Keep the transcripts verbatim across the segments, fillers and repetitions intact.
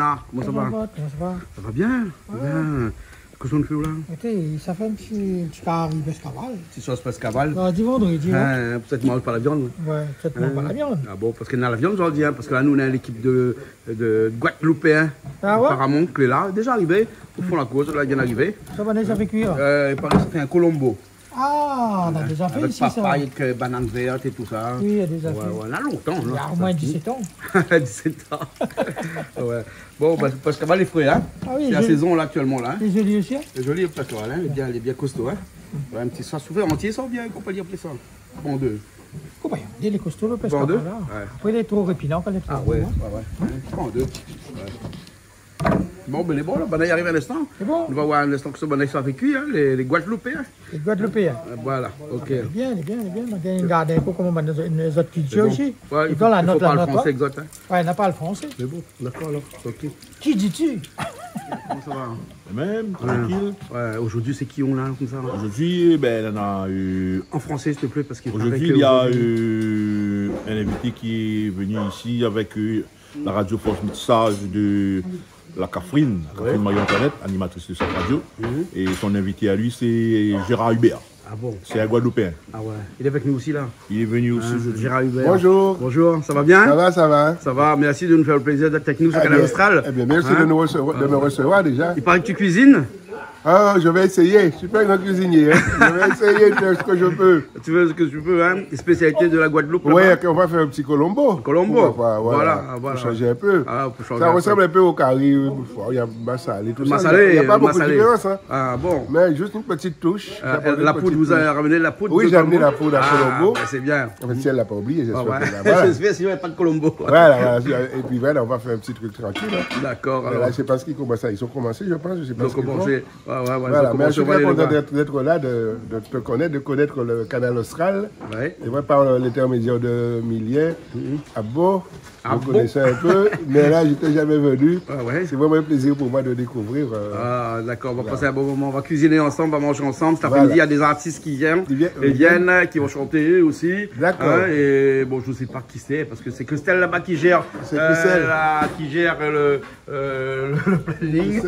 Ah, koman sa va ? Bonjour, Bob, koman sa va ? Sa va bien, sa va bien. Kosa ou fé la ? Ékout, sa fé in ti, in ti kari pèsh kaval. Ti sos pèsh kaval. Sa va di vandredi, in ? Hein, pétèt manz pa la viann. Ouais, pétèt manz pa la viann. Ah bon, parske néna la viann zordi, in, parske la, nou, néna lékip de, de Guadeloupéen. Ah ouais ? Aparaman, ke lé la, déza arivé. O fon la kour, la, i vien d'arivé. Sa va, sa fé kui, in ? Euh, i paré sa fé in kolombo. Ah, nou la déza fé isi sa. Avèk papay, avèk, euh, banane vèrt é tousa. Oui, nou la déza fé. Ouais, ouais, na lontan, non ? Néna omoin disèt an. Disèt an. Ouais. Bon, bah, pèsh kaval lé fré, in. Ah oui, sé la sézon la, aktièlman la, in. Lé zoli osi, in. Lé zoli, pèsh kaval, in. Lé bien, lé bien kosto, in. Ouais, in ti sos. Ou fé antié sa oubien koup ali apré sa ? Koup an dé. Koup an dé, lé kosto, lo pèsh kaval la. Koup an dé ? Ouais. Apré, lé tro répinan kan lé tro gro, in. Ah ouais, ouais, ouais. Koup an dé. Ouais. Bon, bin, lé bon, la, banna i ariv in instan. Lé bon. Nou va oir in instan kosa banna i sa fé kui, in, lé, lé Guadeloupéen. Lé Guadeloupéen. Euh, voilà, ok. Ah, lé bien, lé bien, lé bien. Nou gard in pé koman banna, banna zot kiltir osi. Lé bon. Ouais, i fo, i fo parl fransé èk zot, in. Ouais, nou parl fransé. Mé bon, dakor, alor, ok. Ki di-tu ? Koman sa va ? Mèm, trankil. Ouais, zordi, sé ki ou la, konmsa ? Zordi, bin, nou na, euh, an fransé, s'il te plaît, parske zordi, néna, euh, in invité ki lé vni isi avèk, euh, la radio Force Message de la Kafrine, la Kafrine Marie-Antoinette, animatrice de cette radio. Mhm. Et son invité à lui, c'est Gérard Hubert. Ah bon ? C'est un Guadeloupéen. Ah ouais. Il est avec nous aussi, là. Il est venu aussi aujourd'hui. Gérard Hubert. Bonjour. Bonjour, ça va bien ? Ça va, ça va. Ça va, merci de nous faire le plaisir d'être avec nous sur Kanal Austral. Eh bien, merci de nous recevoir, de me recevoir déjà. Il paraît que tu cuisines ? Ah, je vais essayer. Je suis pas un grand cuisinier, hein. Je vais essayer de faire ce que je peux. Tu fais ce que tu peux, hein. Les spécialités de la Guadeloupe, là-bas. Ouais, on va faire un petit colombo. Colombo. Voilà, voilà. Pour changer un peu. Ah, pour changer un peu. Ça ressemble un peu au cari, euh, il y a massalé, tout ça. Il y a, il y a pas beaucoup de différence, hein. Ah bon. Mais juste une petite touche. Euh, la poudre, vous avez ramené la poudre de colombo ? Oui, j'ai amené la poudre à colombo. Ah, bah, c'est bien. En fait, si elle l'a pas oublié, j'espère qu'elle l'a, voilà. J'espère, sinon il y a pas de colombo. Voilà, voilà. Et puis voilà, on va faire un petit truc tranquille, hein. D'accord, alors. Mais là, je sais pas ce qu'ils commencent à, ils ont commencé, je pense, je sais pas ce qu'ils font. Ils ont commencé. Ouais, ouais, ouais, ils ont commencé, on va aller les voir. Voilà, mais je suis très content d'être, d'être là, de, de te connaître, de connaître le Kanal Austral. Ouais. Et moi, par l'intermédiaire de Milien, à Beau, je connaissais un peu, mais là, j'étais jamais venu. Ah ouais. C'est vraiment un plaisir pour moi de découvrir, euh, voilà. Ah, d'accord, on va passer un bon moment, on va cuisiner ensemble, on va manger ensemble. Cet après-midi, il y a des artistes qui viennent, qui viennent, euh, qui vont chanter eux aussi. D'accord. Hein, et bon, je sais pas qui c'est, parce que c'est Christelle là-bas qui gère, euh, la, qui gère le, euh, le planning.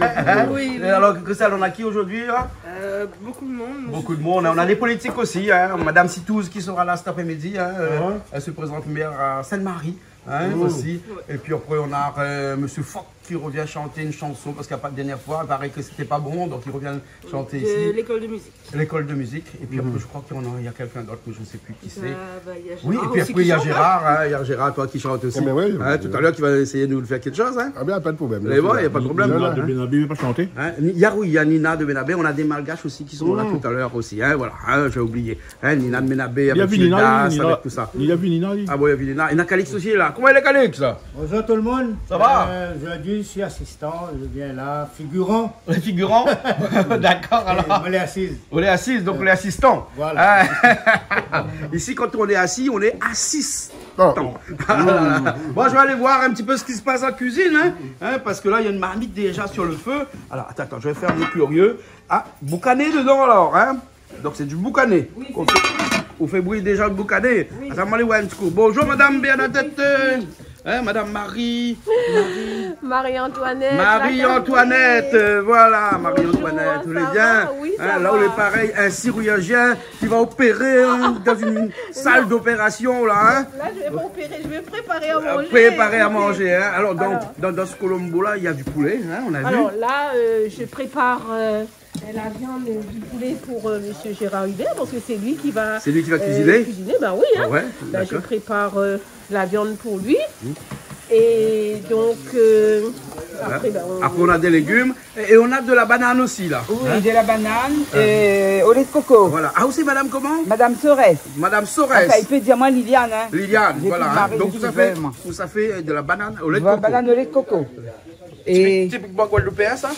Oui, oui. Et alors, Christelle, on a qui aujourd'hui, là ? Euh, beaucoup de monde. Beaucoup de monde, hein. On a des politiques aussi, hein. Madame Sitouz qui sera là cet après-midi, hein. Euh, elle se présente maire à Sainte-Marie, hein, aussi. Ouais. Et puis après, on a, euh, Monsieur Fock qui revient chanter une chanson parce qu'il y a pas, la dernière fois, il paraît que c'était pas bon, donc il revient chanter ici. De l'école de musique. L'école de musique. Et puis après, je crois qu'il y en a, il y a quelqu'un d'autre, mais je ne sais plus qui c'est. Oui, et puis après, il y a Gérard, hein, il y a Gérard, toi, qui chante aussi. Eh ben oui, tout à l'heure, tu vas essayer de nous faire quelque chose, hein. Ah bien, pas de problème. Mais bon, il y a pas de problème. Nina de Bénabé va chanter. Hein, il y a, oui, il y a Nina de Bénabé. On a des Malgaches aussi qui sont là tout à l'heure aussi, hein, voilà, hein, j'ai oublié. Hein, Nina de Bénabé avec Gildas, avec tout ça. Il y a Nina, oui. Ah bon, il y a Nina. Il y a Calix aussi, là. Comment il est, Calix ? Bonjour tout le monde. Ça va ? Euh, aujourd'hui, je suis assistant, je viens là, figurant. Figurant ? D'accord, alors. Moi, lé asiz. On est assis, donc on est assistant. Voilà. Hein ? Ici, quand on est assis, on est assistant. Bon, je vais aller voir un petit peu ce qui se passe en cuisine, hein. Hein, parce que là, il y a une marmite déjà sur le feu. Alors, attends, attends, je vais faire mon curieux. Ah, boucané dedans, alors, hein. Donc, c'est du boucané. Oui, c'est ça. On fait, on fait bouillir déjà le boucané. Oui. Attends, on va aller voir un petit coup. Bonjour, Madame Bernadette. Hein, Madame Marie. Marie-Antoinette, la Marie-Antoinette, euh, voilà, Marie-Antoinette, vous allez bien ? Bonjour, ça va ? Oui, ça va. Hein, là, on est pareil, un chirurgien qui va opérer, hein, dans une salle d'opération, là, hein. Non. Là, je vais pas opérer, je vais préparer à manger. Euh, préparer à manger, hein. Alors, dans, dans, dans ce colombo-là, il y a du poulet, hein, on a vu. Alors là, euh, je prépare, euh, la viande du poulet pour, euh, Monsieur Gérard Hubert, parce que c'est lui qui va, euh, cuisiner. C'est lui qui va cuisiner ? Bah oui, hein. Ah ouais, d'accord. Bah, je prépare, euh, la viande pour lui. Hmm. Et donc, euh, après, bah, on... Après, on a des légumes et, et on a de la banane aussi, là. Hein ? Oui, de la banane, euh, au lait de coco. Voilà. Ah, ou sé madame comment ? Madame Sorès. Madame Sorès. Enfin, il peut dire moi Liliane, hein. Liliane, voilà, hein. J'ai plus de mari, je suis veuve, moi. Donc, vous, ça fait, vous, ça fait, euh, de la banane au lait de coco. Voilà, banane au lait de coco. Typique, typiquement guadeloupéen, ça ?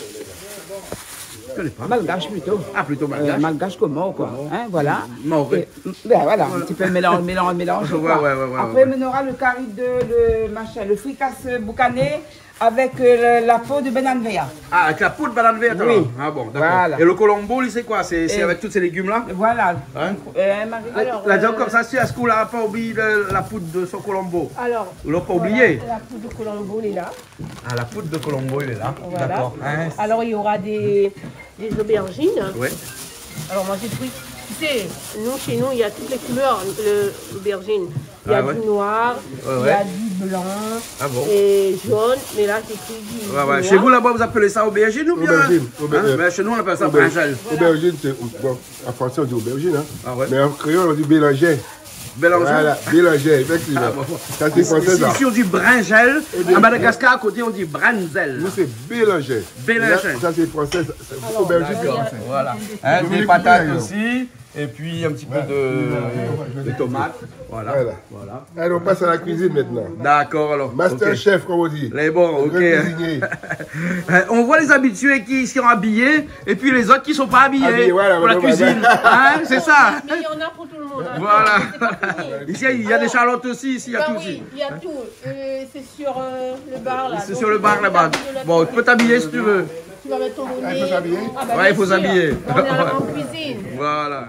Je connais pas. Malgache plutôt. Ah, plutôt malgache. Euh, malgache comore, quoi. Comore. Hein, voilà. Mahorais. Et, ben voilà, un petit peu mélange, mélange, mélange, quoi. Ouais, ouais, ouais, ouais. Après, on aura le cari de, le machin, le fricasse boucané Avèk, euh, la, la po de banane vèr. Ah, avèk la po de banane vèr, oui, alor. Ah bon, dakor. Voilà. É le colombo, li, sé koi ? Sé, sé avèk tout sé légim la ? Voilà. Hein ? Euh, Marie, la, alor, la, euh, konmsa, si èske ou la pa oublié le, la po de son colombo ? Alor, ou la pa oublié ? Voilà, la po de colombo, lé la. Ah, la po de colombo, lé la. Voilà. Dakor. Hein ? Alor, il y aura des, des aubergines. Ouais. Alors, moi, j'ai pris, tu sais, nous, chez nous, il y a toutes les couleurs, le, l'aubergine. Il y a du noir, il y a du blanc et jaune, mais là, j'ai pris du, du noir. Ah ouais. Ouais, ouais. Chez vous, là-bas, vous appelez ça aubergine ou bien ? Aubergine. Hein ? Auber-, euh, mais chez nous, on appelle ça brinjal. Voilà. Aubergine, c'est, bon, en français, on dit aubergine, hein. Ah ouais. Mais en créole, on dit bélinger. Bélinger ? Voilà, bélinger, effectivement. Ah bon. Ça, c'est français, ça. Ici, ici, on dit brinjal. Eh bien, à Madagascar, à côté, on dit brinzel. Nous, c'est bélinger. Bélinger. Là, ça, c'est français, ça, c'est aubergine, c'est français. Alors, il y a, il y a des... Voilà. Hein, des patates aussi, et puis un petit peu de, de tomates. Voilà. Voilà. Allez, on passe à la cuisine maintenant. D'accord, alors. Master chef, comme on dit. Les bons, ok. Le cuisinier. Hein, on voit les habitués qui sont habillés, et puis les autres qui sont pas habillés pour la cuisine. Habillés, voilà, voilà. Hein, c'est ça. Mais il y en a pour tout le monde, hein. Voilà. C'est pas fini. Ici, il y a des charlottes aussi, ici, il y a tout aussi. Bah oui, il y a tout. Euh, c'est sur, euh, le bar, là. C'est sur le bar, là-bas. Donc, tu peux t'habiller si tu veux. Tu vas mettre ton bonnet. Ah, il faut s'habiller ? Ah, bah, bien sûr. Ouais, il faut s'habiller. On est en cuisine. Voilà.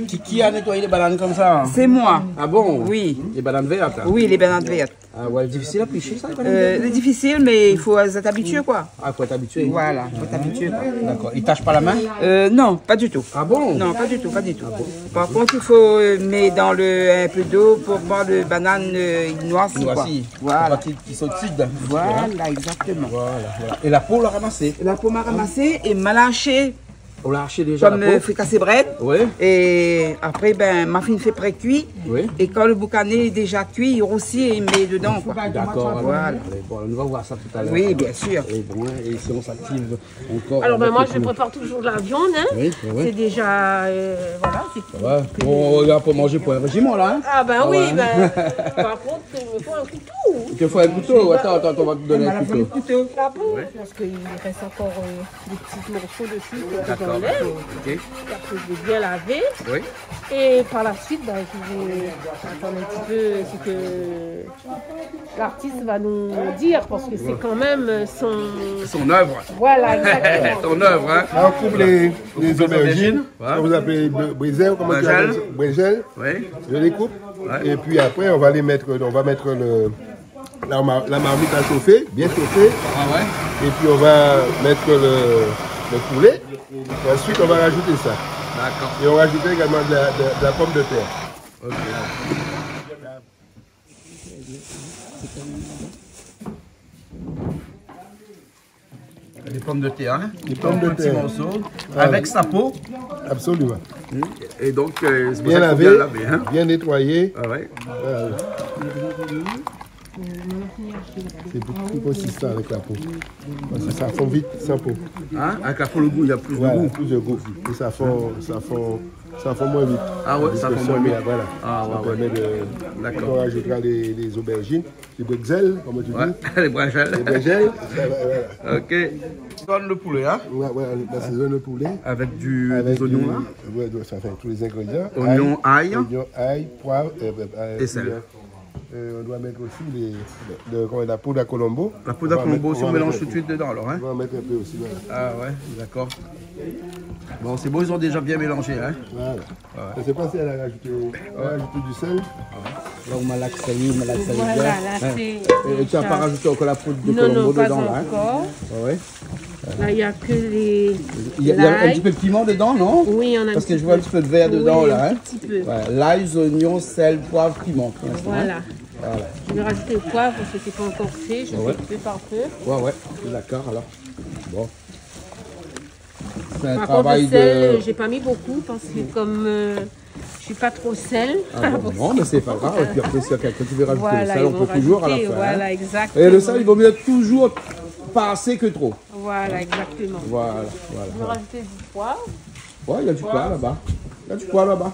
Qui, qui a nettoyé les bananes comme ça ? C'est moi. Ah bon ? Oui. Les bananes vertes, là ? Oui, les bananes vertes. Ah ouais, difficile à pêcher, ça, les bananes vertes ? Euh, c'est difficile, mais il faut être habitué, quoi. Ah, faut être habitué. Voilà, faut être habitué, quoi. D'accord. Il tache pas la main ? Euh, non, pas du tout. Ah bon ? Non, pas du tout, pas du tout. Ah bon ? Par contre, il faut, euh, mettre dans le, un peu d'eau pour pas le banane, euh, noirci, quoi. Noirci. Voilà. Faut pas qu'il, qu'il s'oxyde un petit peu, hein. Voilà, exactement. Voilà, voilà. Et la peau, on l'a ramassée. La peau, m'a ramassé et m'a lâché. On l'a haché déjà, la peau ? Comme, euh, frikassé brèd. Oui. Et après, ben, m'a fine fé pré-kui. Oui. Et quand le boucané est déjà cuit, il roussit et il met dedans, quoi. D'accord, alors. Voilà. Allez, bon, on va voir ça tout à l'heure, alors. Oui, bien sûr. Et bon, hein, et si on s'active encore avec le... Alors, ben, moi, je prépare toujours de la viande, hein. Oui, oui, oui. C'est déjà, euh, voilà, c'est... Ouais. Bon, on va pas manger pour un régiment, là, hein. Ah, ben oui, ben, par contre, il me faut un couteau. Il te faut un couteau. Attends, attends, on va te donner un couteau. La peau, parce qu'il reste encore, euh, des petits morceaux dessus, que j'enlève. D'accord, ok. Et après, je vais bien laver. Oui. Et par la suite, ben, je vais attendre un petit peu ce que l'artiste va nous dire, parce que c'est quand même son... Son œuvre. Voilà, exactement. Son œuvre, hein. Là, on coupe les, les aubergines. Voilà. Vous appelez br-, brinzel, comment tu appelles ça ? Brinjal. Brinjal. Oui. Je les coupe. Ouais. Et puis après, on va les mettre, on va mettre le, la mar-, la marmite à chauffer, bien chauffée. Ah ouais. Et puis on va mettre le, le poulet. Et ensuite, on va rajouter ça. D'accord. Et on rajoute également de la, de, de la pomme de terre. Ok. Des pommes de terre, hein ? Des pommes de terre. En petits morceaux, avec sa peau. Absolument. Et donc, euh, c'est pour ça qu'il faut bien laver, hein ? Bien lavé, bien nettoyé. Ah ouais. Voilà. C'est beaucoup plus consistant avec la peau. Parce que ça fond vite sans peau. Hein ? Avec la peau, le goût, il y a plus de goût. Voilà, plus de goût. Et ça fond, ça fond, ça fond moins vite. Ah ouais, ça fond moins vite. Voilà. Ah ouais, ouais. Ça permet de... D'accord. On rajoutera les, les aubergines. Les brinzèl, comme tu dis. Ouais, les brinzèl. Les brinzèl. Ouais, ouais, ouais. Ok. Dans le poulet, hein ? Ouais, ouais, on assaisonne le poulet. Avec du, avec des oignons, là ? Ouais, ouais, ça fait tous les ingrédients. Oignon, ail. Oignon, ail, poivre, euh, euh, euh, et sel. Euh, on doit mettre aussi les, le, le, comment, la poudre à colombo. La poudre à colombo, on va mettre, on va mettre un peu. On mélange tout de suite dedans, alors, hein ? On va mettre un peu aussi, voilà. Ah ouais, d'accord. Bon, c'est bon, ils ont déjà bien mélangé, hein ? Voilà. Ouais. Je sais pas si elle a rajouté, elle a rajouté du sel. Là, on malaxe, ça y est, on malaxe, ça y est bien. Voilà, là, c'est... Hein. Et tu as pas rajouté encore la poudre de colombo dedans, là, hein ? Non, non, pas encore. Ouais, ouais. Là, il y a que les... Il y a, il y a un petit peu de piment dedans, non ? L'ail. Oui, on a un petit peu. Parce que je vois un petit peu de vert dedans, là, hein ? Oui, un petit peu. Ouais, l'ail, oignons, sel, poivre, piment, pour l'instant, hein ? Voilà. Voilà. Je vais rajouter le poivre parce que c'est pas encore fait, je fais peu par peu. Ouais, ouais, d'accord, alors. Bon. C'est un travail de... Par contre, le sel, j'ai pas mis beaucoup parce que comme, euh, je suis pas trop sel. Ah bon, non, mais c'est pas grave. Et puis après, si quelqu'un qui veut rajouter le sel, on peut toujours à la fin, hein. Voilà, ils vont rajouter, voilà, exactement. Et le sel, il vaut mieux toujours pas assez que trop. Voilà, exactement. Voilà, voilà. Je vais rajouter du poivre. Ouais, il y a du poivre là-bas. Il y a du poivre là-bas.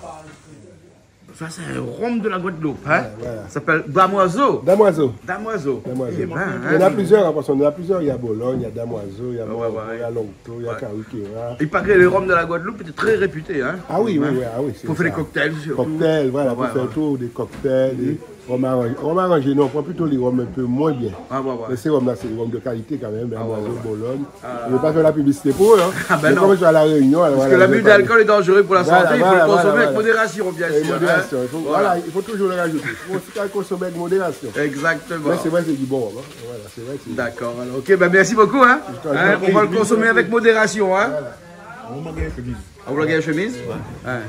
Ça, c'est un rhum de la Guadeloupe, hein ? Ouais, voilà. Ça s'appelle Damoiseau. Damoiseau. Damoiseau. Damoiseau. Eh ben, hein. Il y en a plusieurs, hein, parce qu'on en a plusieurs. Il y a Bologne, il y a Damoiseau, il y a Montreau, il y a Longclos, il y a Cariquera. Il paraît que le rhum de la Guadeloupe était très réputé, hein ? Ah oui, oui, oui, ah oui, c'est ça. Pour faire les cocktails, surtout. Cocktails, voilà, pour faire tout, des cocktails, des Rom aranzé, rom aranzé, non, pran plito lé rom in pé moin bien. Ah, ouais, ouais. Mé sé rom-la, sé rom de kalité kanmèm, hein, Noiseau, Boulogne. Ah. Mi vé pa fé la piblisité pou zot, hein. Ah, ben non. Mé kom zot la Réunion, alor, voilà, zot i koné. Parce que l'abus d'alcool est dangereux pour la santé, il faut le consommer avec modération, bien sûr, hein. Voilà. Et modération, il faut, voilà, il faut toujours le rajouter. Faut aussi consommer avec modération. Exactement. Mé sé vré, sé du bon rom, hein. Voilà, sé vré, sé... D'accord, alors, ok, ben merci beaucoup, hein. Je t'en prie. Hein, on va le consommer avec modération, hein. Voilà. Ou la gingn shemiz ? Ouais. In,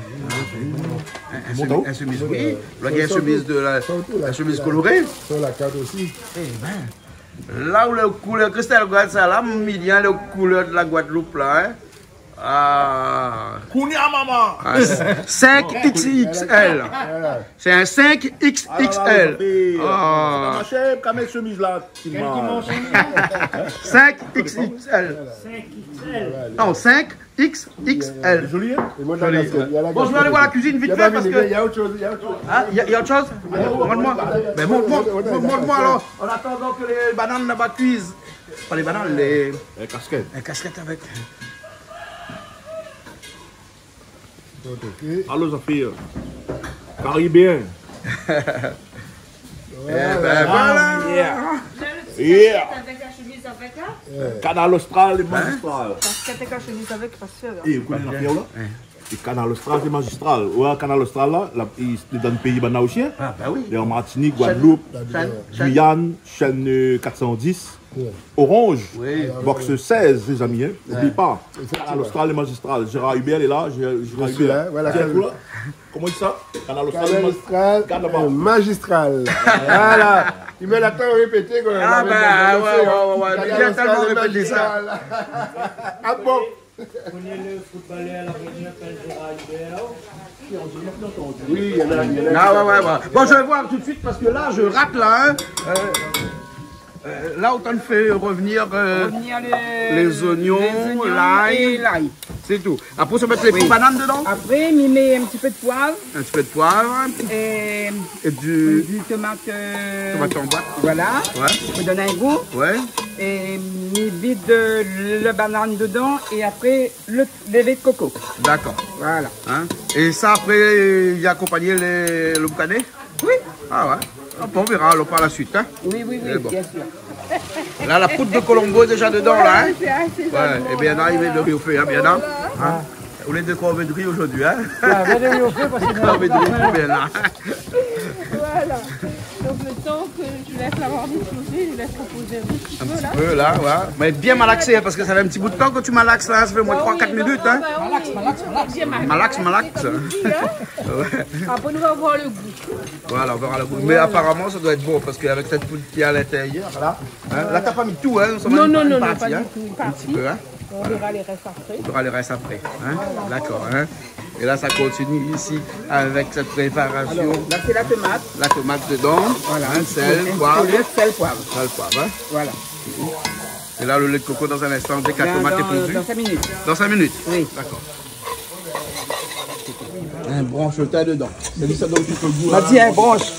in shemiz, oui. Ou la gingn shemiz de la, la shemiz koloré. Sur la carte aussi. Eh ben, la ou lé koulèr, Christelle, gard sa la, Milian, lé koulèr de la Guadeloupe la, hein. Ah. Kounia, maman. Ah, cinq X X L. Voilà. C'est un cinq X X L. Ah, la, la, la, la. Ah. Sé pa ma shèr, kan mèt shemiz la, ti mal. Cinq X X L. Non, cinq X X L. Joli, hein ? Joli. Bon, je vais aller voir la cuisine vite fait parce que... Il y a pas fini, il y a autre chose, il y a autre chose. Ah, il y a, il y a autre chose ? Montre-moi. Ben, montre-moi, montre-moi alors. En attendant que les bananes là-bas cuisent. Pas les bananes, les... Les casquettes. Les casquettes avec. Ok. Alor, zafèr karibéen. Eh ben, voilà. Yeah. Là, le petit casquette avec la chemise avec, là. Kanal Austral lé mazistral. Casquette avec la chemise avec, pas sûr, hein. Eh, ou koné zafèr la ? Hein. É Kanal Austral lé mazistral. Ouais, Kanal Austral la, la, li, li dan péi banna osi, hein. Ah, bah oui. Lé an Martinique, Guadeloupe, Guyane, chaîne, euh, quatre cent dix. Ouais. Orange, oui, box seize, les amis, hein. Oubli pa. Effectivement. Kanal Austral lé mazistral. Gérard Hubert lé la, Gérard Hubert. Voilà. Tiens, voilà. Koman i di sa ? Kanal Austral lé mazistral. Kanal Austral, euh, magistral. Voilà. I mèt la tan répété, koi. Ah, ben, ouais, ouais, ouais. Kanal Austral lé mazistral. Bien tellement répété ça. Ah bon ? Koné le footballeur La Réunion, Gérard Hubert ? Oui, il y en a, il y en a. Ah, ouais, ouais, ouais. Bon, je vais voir tout de suite parce que là, je rate là, hein. Euh, euh, là, on fait revenir, euh, les oignons, l'ail. Revenir le, les oignons et l'ail. C'est tout. Après, on va mettre les petites bananes dedans. Oui. Après, mi mèt un petit peu de poivre. Un petit peu de poivre. Et du tomate, euh, tomate en boîte. Voilà. Ouais. Pou donn in gou. Ouais. É mi vid, euh, le banane dedans et après, le, le lait de coco. D'accord. Voilà. Hein ? Et ça, après, i akonpagn le, le boucané ? Oui. Ah ouais. Ah bon, on verra alors par la suite, hein ? Oui, oui, oui, bien sûr. Eh bon. Là, la poudre de Colombo est déjà dedans, là, hein ? Ouais, c'est assaisonnement, là, voilà. Ouais, eh bien, là, il met de riz au feu, hein, bien, hein ? Voilà. Hein ? Au lieu de quoi, on met de riz aujourd'hui, hein ? Ah, ben, de riz au feu, parce que... On met de riz au feu, bien, là. Voilà. Donc, le temps que je laisse la marmite chauffer, je laisse reposer un petit peu, là. Un petit peu, là, ouais. Mais bien malaxé, hein, parce que ça fait un petit bout de temps que tu malaxes, là, ça fait au moins trois, quatre minutes, hein. Ah, bah oui, non, non, bah oui. Malaxe, malaxe, malaxe. Bien malaxé, malaxe, malaxe, comme on dit, hein. Ouais. Après, on va voir le goût. Voilà, on verra le goût. Voilà. Mais apparemment, ça doit être bon, parce qu'avec cette poudre qu'il y a à l'intérieur, là, hein, là, t'as pas mis tout, hein, nous sommes... Non, non, non, pas du tout, une partie. Un petit peu, hein. Voilà. On verra les restes après. On verra les restes après, hein. Voilà. D'accord, hein. Et là, ça continue ici avec cette préparation. Alors, là, c'est la tomate. La tomate dedans. Voilà, un petit peu, un petit peu de sel, poivre. Hein, sel, poivre. Sel, poivre, hein. Voilà. Et là, le lait de coco dans un instant, dès que la tomate est fondue. Dans, dans, dans cinq minutes. Dans cinq minutes ? Oui. D'accord. In bransh lo tin dedan. Sé li sa i donn tout lo gou, hein. M'a di in bransh.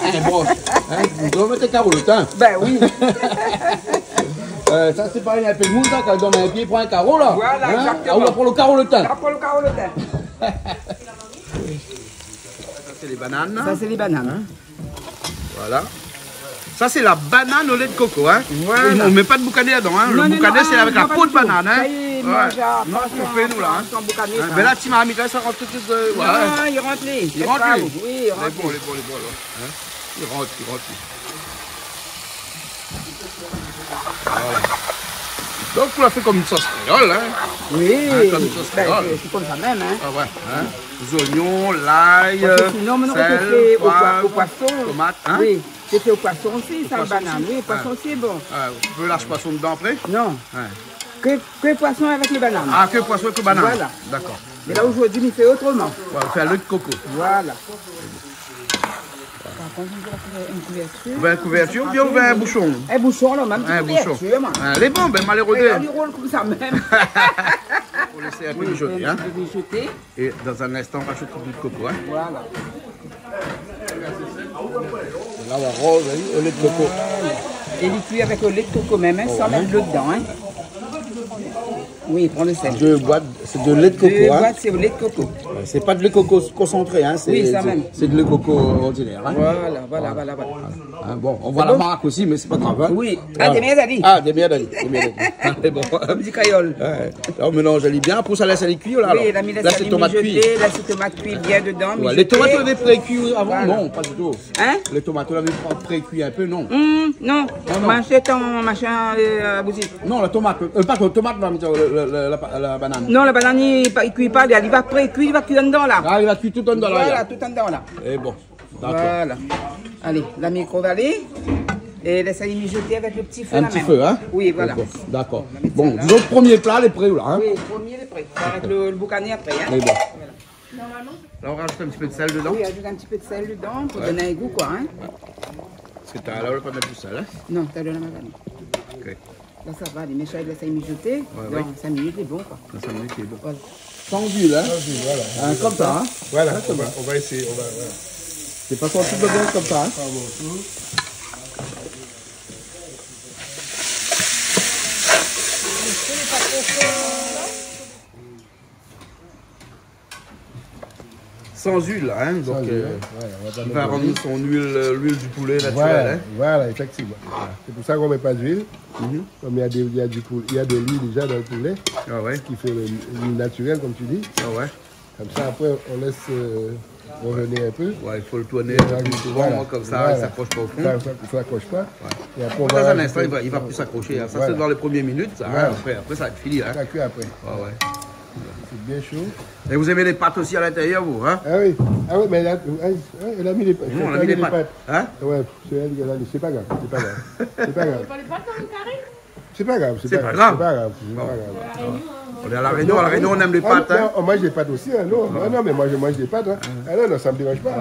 In bransh. Hein ? Ou doi mèt in karo lo tin. Ben oui. Euh, sa sé parèy, in pé d'moun sa, kan i donn in pié, i pran in karo la. Voilà, exactement. Hein ? Ah, ou la pran lo karo lo tin. La pran lo karo lo tin. Ça, c'est les bananes. Ça, c'est les bananes. Hein ? Voilà. Ça, c'est la banane au lait de coco, hein. Voilà. On met pas de boucané dedans, hein. Non, non, non, ah, non, pas du tout. Le boucané, c'est avec la peau de banane, hein. Ouais. Non, non, on fait, nous, là, hein. Sans boucané, ça. Hein, ben là, ti marmit la, sa i rant tout, euh, voilà. Non, i rant, li. I rant, li. Lé bon, lé bon, lé bon, alors. Hein ? I rant, i rant, li. Voilà. Donc, ou la fé konm in sos kréol, hein. Oui. Hein, konm in sos kréol. Ben, sé, sé konmsa mèm, hein. Ah ouais, hein. Zoignon, lay, sèl, poiv, tomat, hein. Parske sinon, mintnan, ou pé fé o poi-, o poison. Oui. Sé fé o poison osi, sa, banane. O poison osi. Oui, o poison osi lé bon. Ah, ou pé lash poison dedan apré ? Non. Ouais. Ke, ke poison avèk le banane. Ah, ke poison avèk le banane. Voilà. D'accord. Mé la, zordi, mi fé otroman. Ouais, ou fé avèk koko. Voilà. Par kont, mi vé in kouvèrtir. Ou vé in kouvèrtir oubien ou vé in boushon ? In boushon, la, mèm ti kouvèrtir, moin. In boushon. Ah, lé bon, ben, maléré. Regard, li roul konmsa mèm. Fo lès in pé mijoté, hein. Oui, in ti pé mijoté. Et dans un instant, on rajoute le jus de coco, hein. Voilà. La, la roz, oui, o lé de koko. Voilà. É li kui avèk o lé de koko mèm, hein, san mèt dolo dedan, hein. Oui, pran le sèl. Deux boîtes, c'est de lait de coco, hein. Deux boîtes, c'est au lait de coco. Ouais, c'est pas de lait de coco concentré, hein, c'est, c'est, c'est de lait de coco ordinaire, hein. Oui, sa mèm. Voilà, voilà, voilà, voilà. Hein, bon, on voit la marque aussi, mais c'est pas grave, hein. Oui. Voilà. Ah, dé mèrd ali. Ah, dé mèrd ali, dé mèrd ali. Allez, bon. Di kréol. Ouais. Là, on mélange ali bien. Après, sa lès ali kui, la, alors. Oui, la mi lès ali mijoté, lès tomat kui bien dedan, mijoté. Ouais, les tomates, vous avez précuit avant ? Voilà. Non, pas du tout. Hein ? Les tomates, vous l'avez pas précuit un peu, non ? Hmm, non. Non, non. Manz ton machin, euh, bouzi. Non, la tomate, euh, pas la tomate, là, mais le, le, le, la, la banane. Non, la banane, li pa, li kui pa, li va prékui, li va kui andan la. Ah, li va kui tout andan la. Voilà, tout andan la. Eh bon. D'accord. Voilà. Alé, la mi kovalé. É lès ali mijoté avèk le ti fé la mèm. Un petit feu, hein ? Oui, voilà. D'accord. Bon, la mi mèt sa la. Bon, donc, premier plat, lé pré, la, hein ? Oui, premier lé pré. Avèk le, le boukané apré, hein. Mé bon. Voilà. Normalement. Là, on rajoute un petit peu de sel dedans. Oui, ajoute un petit peu de sel dedans pour donner un goût, quoi, hein. Ouais. Parce que talèr, on va pas mettre du sel, hein ? Non, talèr, on va pas mettre. Ok. La, sa va, lé mèt sa, lès sa mijoté. Ouais, ouais. Dans cinq minutes, lé bon, quoi. Dans cinq minutes, lé bon. Voilà. Sans huile, hein ? Sans huile, voilà. Hein, comme ça, hein ? Voilà, on va, on va essayer, on va, voilà. C'est pas sorti de bon comme ça, hein ? Pas bon, tout. Sans huile, hein, donc, euh, il va rendre son huile, euh, l'huile du poulet naturelle, hein. Voilà, voilà, effectivement. Voilà. C'est pour ça qu'on met pas d'huile. Mhm. Comme il y a des, il y a du pou-, il y a de l'huile déjà dans le poulet, ah ouais, qui fait le, l'huile naturelle, comme tu dis. Ah ouais. Comme ça, après, on laisse, euh, revenir un peu. Ouais, il faut le tourner un peu plus souvent, hein, comme ça, il s'accroche pas au fond. Et rajouter du poivre. Ça, ça, ça s'accroche pas. Ouais. Et après, on va rajouter, dans un instant, il va, il va plus s'accrocher, hein. Ça, c'est dans les premières minutes, ça, hein. Voilà. Après, après, ça va être fini, hein. Ça cuit après. Ouais, ouais. C'est bien chaud. Et vous aimez les pâtes aussi à l'intérieur, vous, hein ? Ah oui. Ah oui, mais elle a, elle, elle a mis les pâtes. Nous, on a mis les pâtes. Hein ? Ouais, c'est elle qui a mis, c'est pas grave, c'est pas grave. C'est pas grave. C'est pas grave, c'est pas grave, c'est pas grave. Bon. On est à La Réunion, à La Réunion, on aime les pâtes, hein. Non, on mange des pâtes aussi, hein, non. Ouais. Non, non, mais moi, je mange des pâtes, hein. Ah non, non, ça me dérange pas. Ouais.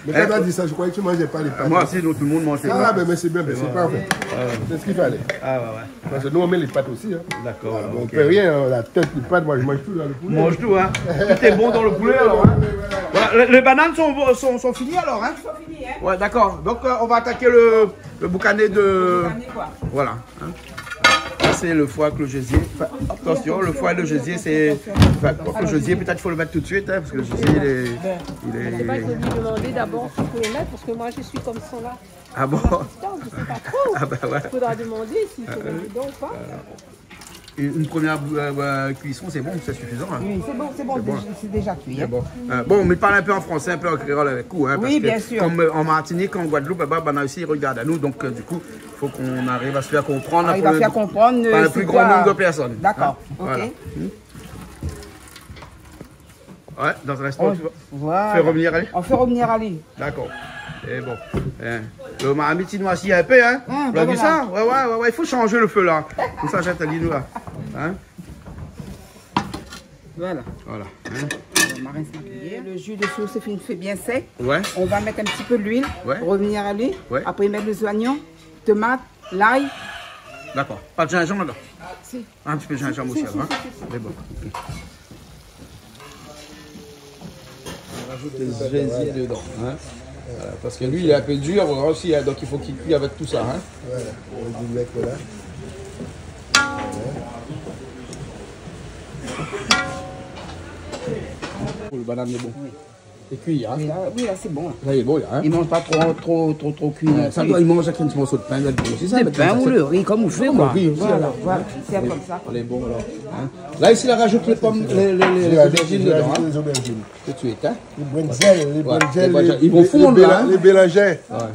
Mais quand t'as dit ça, je croyais que tu mangeais pas les pâtes. Moi, si, nous, tout le monde mange les pâtes. Ah, ben, mais c'est bien, ben, c'est parfait. Ouais. C'est ce qu'il fallait. Ah, ouais, ouais. Parce que nous, on met les pâtes aussi, hein. D'accord, ok. Ah, bon, on peut rien, hein, la tête, les pattes, moi, je mange tout dans le poulet. On mange tout, hein. Tout est bon dans le poulet, alors, hein. Voilà, les, les bananes sont, sont, sont finies, alors, hein. Sont finies, hein. Ouais, d'accord. Donc, euh, on va attaquer le, le boucané de... Le boucané, quoi. Voilà, hein. Ça, c'est le foie clos gésier. Enfin, attention, le foie et le gésier, c'est, enfin, quoique le gésier, peut-être, il faut le mettre tout de suite, hein, parce que le gésier, il est, il est... Je sais pas, il faut lui demander d'abord s'il faut le mettre, parce que moi, je suis comme ça, là. Ah bon ? Putain, je sais pas trop. Ah bah ouais. Il faudra demander s'il faut mettre dedans ou pas. Euh, et une première bou-, euh, euh, cuisson, c'est bon, c'est suffisant, hein. Oui, c'est bon, c'est bon, c'est bon. Déjà, c'est déjà cuit, hein. C'est bon. Euh, bon, mi parl un peu en français, un peu en créole avec vous, hein, parce que, oui, bien sûr, comme, euh, en Martinique, en Guadeloupe, là-bas, ben, aussi, ils regardent à nous, donc, euh, du coup, faut qu'on arrive à se faire comprendre, arrive à faire comprendre, euh, par le plus grand nombre de personnes. D'accord, ok. Hein ? Voilà. Hmm. Ouais, dans un instant, tu vas faire revenir ali. On fait revenir ali. D'accord. Et bon, hein, le marmit, il noircit un peu, hein. Ah, ben voilà. Vous l'avez vu ça ? Ouais, ouais, ouais, ouais, il faut changer le feu, là. Comme ça, j'attends, là. Hein ? Voilà. Voilà, hein. On va rincer un peu. Le jus de source est fini, fait bien sec. Ouais. On va mettre un petit peu d'huile, ouais, revenir ali. Ouais. Après, mettre les oignons, tomates, l'ail. D'accord. Pas de gingembre dedans ? Si. Un petit peu de gingembre aussi, hein. Si, si, si, si. Mais bon, ok. On rajoute le gésier dedans, hein. Voilà, parce que lui, il est un peu dur aussi, hein, donc il faut qu'il cuit avec tout ça, hein. Voilà. On va lui mettre là. Voilà. Pour le banane, c'est bon. Oui. C'est cuit, hein ? Mais là, oui, là, c'est bon, là. Là, il est bon, là, hein ? Il mange pas trop, trop, trop, trop cuit non plus. Ouais, ça, quand il mange avec un petit morceau de pain, là, c'est ça, mais comme ça, c'est... De pain ou le riz, comme vous faites, quoi. Comme le riz aussi, voilà, alors. Voilà, c'est comme ça, quoi. Allez, bon, alors, hein. Là, ici, là, rajoute les pommes, les, les, les aubergines dedans, hein. Je rajoute les aubergines. Tout de suite, hein. Les brinjales, les brinjales, les brinjales, ils vont fondre, là, hein. Les béla-, les bélangeais. Ouais. Voilà.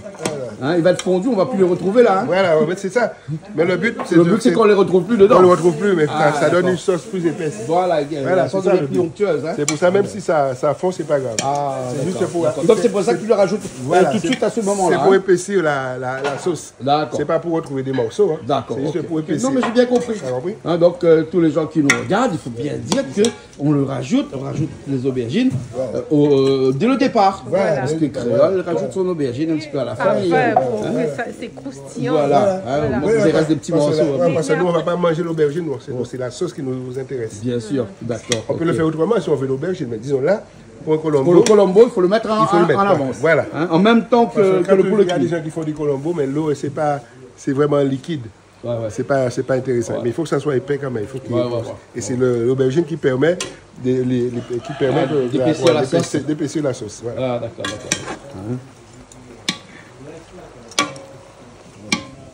Hein, il va être fondu, on va plus les retrouver, là, hein. Voilà, ouais, mais c'est ça. Mais le but, c'est de, c'est qu'on les retrouve plus dedans. On les retrouve plus, mais ça, ça donne une sauce plus épaisse. Ah, d'accord. Voilà, la sauce devient plus onctueuse, hein. Voilà, c'est ça le but. C'est pour ça, même si ça, ça fond, c'est pas grave. Ah, d'accord, d'accord. C'est juste pour... Donc, c'est pour ça que tu le rajoutes, euh, tout de suite à ce moment-là, hein. Voilà, c'est, c'est pour épaissir la, la, la sauce. D'accord. C'est pas pour retrouver des morceaux, hein. D'accord, ok. C'est juste pour épaissir. Non, mais j'ai bien compris. T'as compris ? Hein, donc, euh, tous les gens qui nous regardent, il faut bien dire que on le rajoute, on rajoute les aubergines, euh, au, euh, dès le départ. Voilà. Parce que le créole rajoute son aubergine un petit peu à la fin, hein. Parfait, pour que ça, c'est croustillant. Voilà. Voilà. Hein, au moins, il reste des petits morceaux, hein. Oui, oui, parce que, ouais, parce que nous, on va pas manger l'aubergine, nous, c'est, c'est la sauce qui nous intéresse. Bien sûr, d'accord, ok. On peut le faire autrement si on veut l'aubergine, mais disons là, pour un colombo, pour le colombo, il faut le mettre en, en avance. Il faut le mettre, ouais. Voilà. Hein, en même temps que, que le poulet cuit. Parce que quand il y a des gens qui font du colombo, mais l'eau, c'est pas, c'est vraiment liquide. Ouais, ouais. C'est pas, c'est pas intéressant. Ouais. Mais il faut que ça soit épais quand même. Il faut qu'il y ait... Ouais, ouais, ouais. Et c'est le, l'aubergine qui permet de, les, les, qui permet... Ah, de, de, d'épaissir, ouais, la sauce. D'épaissir, d'épaissir la sauce. Voilà. Ah, d'accord, d'accord. Mhm.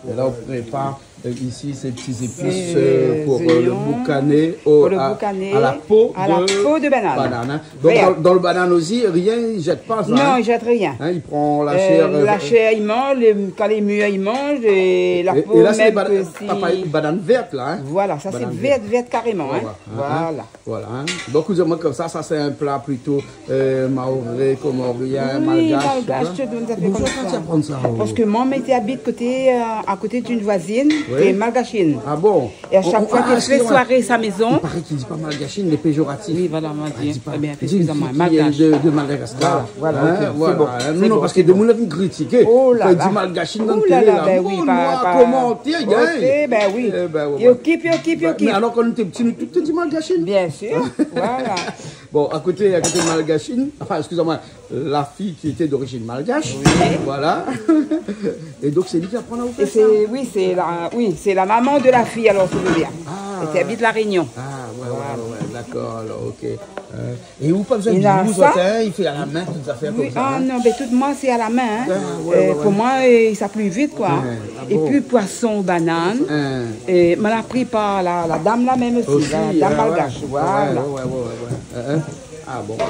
Et là, on prépare, euh, ici, ces petits épices, euh, pour, euh, le boucané au, à, à la peau de banane, hein. C'est les oignons, pour le boucané, à la peau de banane. Donc, dans, dans le banane aussi, rien, il jette pas ça, hein ? Non, il jette rien. Hein, il prend la chair, euh, la chair, il mange, le, quand il est mûr, il mange, et la peau, et là, c'est même les bana-, que si... Papa, banane verte, là, hein ? Voilà, ça, c'est verte, verte carrément, hein. Voilà. Voilà. Voilà, hein. Donc, vous avez comme ça, ça, c'est un plat plutôt, euh, maoré, comorien, malgache, hein. Oui, malgache, tout à fait. Bonjour, comment tu apprends ça, oh ? Parce que maman était habite côté, euh, à côté d'une voisine qui est malgachine. Oui. Ah bon ? Et à chaque fois qu'elle fait soirée à sa maison... On, on, ah, excusez-moi. Il paraît qu'il dit pas malgachine, il est péjoratif. Oui, voilà, on va dire. Ah, il dit pas. Eh bien, excusez-moi, malgache. Il dit une fille qui vient de, de Madagascar. Voilà, voilà, ok, c'est bon. Hein, voilà, hein. Non, non, parce que des gens viennent critiquer. Oh là là. Quand il dit malgachine dans le télé, là, ben oui, mon noir, comment, t'es, hein ? Ok, ben oui. Eh ben, ouais, ouais. Yo kip, yo kip, yo kip. Bah, mais alors, quand on était petit, nous, tout, tout dit malgachine. Bien sûr, voilà. Bon, à côté, à côté de malgachine, enfin, excusez-moi, la fille qui était d'origine malgache. Oui. Voilà. Et donc, c'est lui qui apprend à vous faire ça. Et c'est, oui, c'est la, oui, c'est la maman de la fille, alors, si vous voulez. Ah. Et qui habite La Réunion. Ah, ouais, ouais, ouais, ouais, d'accord, alors, ok. Euh, et ou pa bezoin de bouze, hein, il fait à la main, toutes affaires comme ça, hein. Oui, ah non, ben, tout moi, c'est à la main, hein. Ah, ouais, ouais, ouais. Euh, pour moi, euh, ça plus vite, quoi. Ouais, ah bon. Et puis, poisson, banane. Hein. Et m'a appris par la, la dame là même aussi, la dame malgache, ah ouais. Voilà. Ouais, ouais, ouais, ouais, ouais. Hein, hein. Ah bon, bon.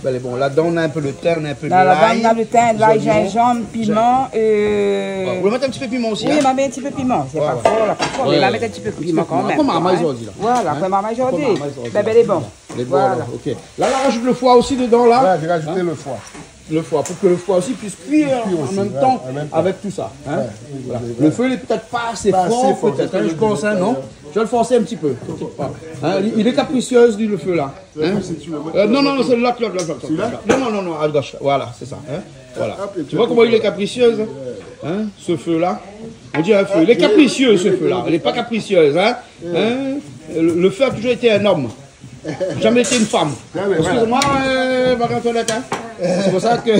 Ben, bon, là-dedans, on a un peu le thym, on a un peu de l'ail. Là, là-dedans, on a le thym, l'ail, gingembre, piment, euh... Bon, vous voulez mettre un petit peu de piment aussi, hein ? Oui, on va mettre un petit peu de piment. C'est pas fort, là, pas fort, mais on va mettre un petit peu de piment quand même, hein. Ouais, ouais. Après, marmay zordi, là. Voilà, après, marmay zordi. Hein ? Après, marmay zordi. Ben, ben, elle est bonne. Voilà. Les bons, alors, ok. Là, là, rajoute le foie aussi dedans, là. Voilà, j'ai rajouté le foie. Hein ? Le foie, pour que le foie aussi puisse cuire en même temps avec tout ça, hein. Cuire aussi, ouais, en même temps. Ouais, oui, oui, oui. Voilà. Le feu, il est peut-être pas assez fort, peut-être, hein, je pense, hein, non ? Pas assez fort, peut-être, je vais mettre, euh... Je vais le forcer un petit peu. Hein, il, il est capricieux, lui, le feu, là. Hein ? Euh, non, non, non, c'est l'autre, l'autre, l'autre, l'autre. Celui-là ? Non, non, non, non, à gauche. Voilà, c'est ça, hein. Voilà. Hop, et puis... Tu vois comment il est capricieux, hein ? Hein, ce feu-là ? On dirait un feu. Il est capricieux, ce feu-là. Il est pas capricieux, hein. Hein ? Le, le feu a toujours été un homme. Jamais été une femme. Non, mais voilà. Excusez-moi, euh, Marie-Antoinette, hein. C'est pour ça que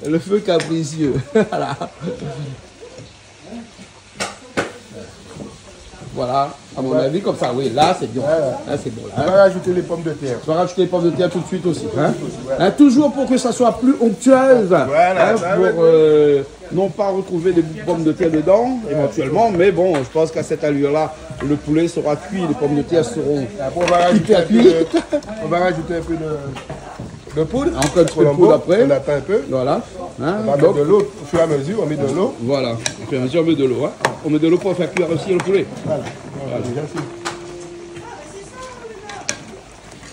le feu capricieux. Voilà. Voilà, à mon avis, comme ça, oui, là, c'est bien. Ouais, ouais. Là, c'est bon, là, hein. On va rajouter les pommes de terre. On va rajouter les pommes de terre tout de suite aussi, hein. Tout de suite, ouais. Hein, toujours pour que ça soit plus onctueuse, hein, pour, euh, non pas retrouver des bouts de pommes de terre dedans, éventuellement, mais bon, je pense qu'à cette allure-là, le poulet sera cuit, les pommes de terre seront hyper cuites. Après, on va rajouter un peu de, on va rajouter un peu de, de poudre. Encore un petit peu de poudre après. On attend un peu. Voilà. Hein, donc, on va mettre de l'eau au fur et à mesure, on met de l'eau. Voilà. Au fur et à mesure, on met de l'eau, hein. On met de l'eau pour faire cuire aussi le poulet. Voilà. Voilà. Déjà, c'est...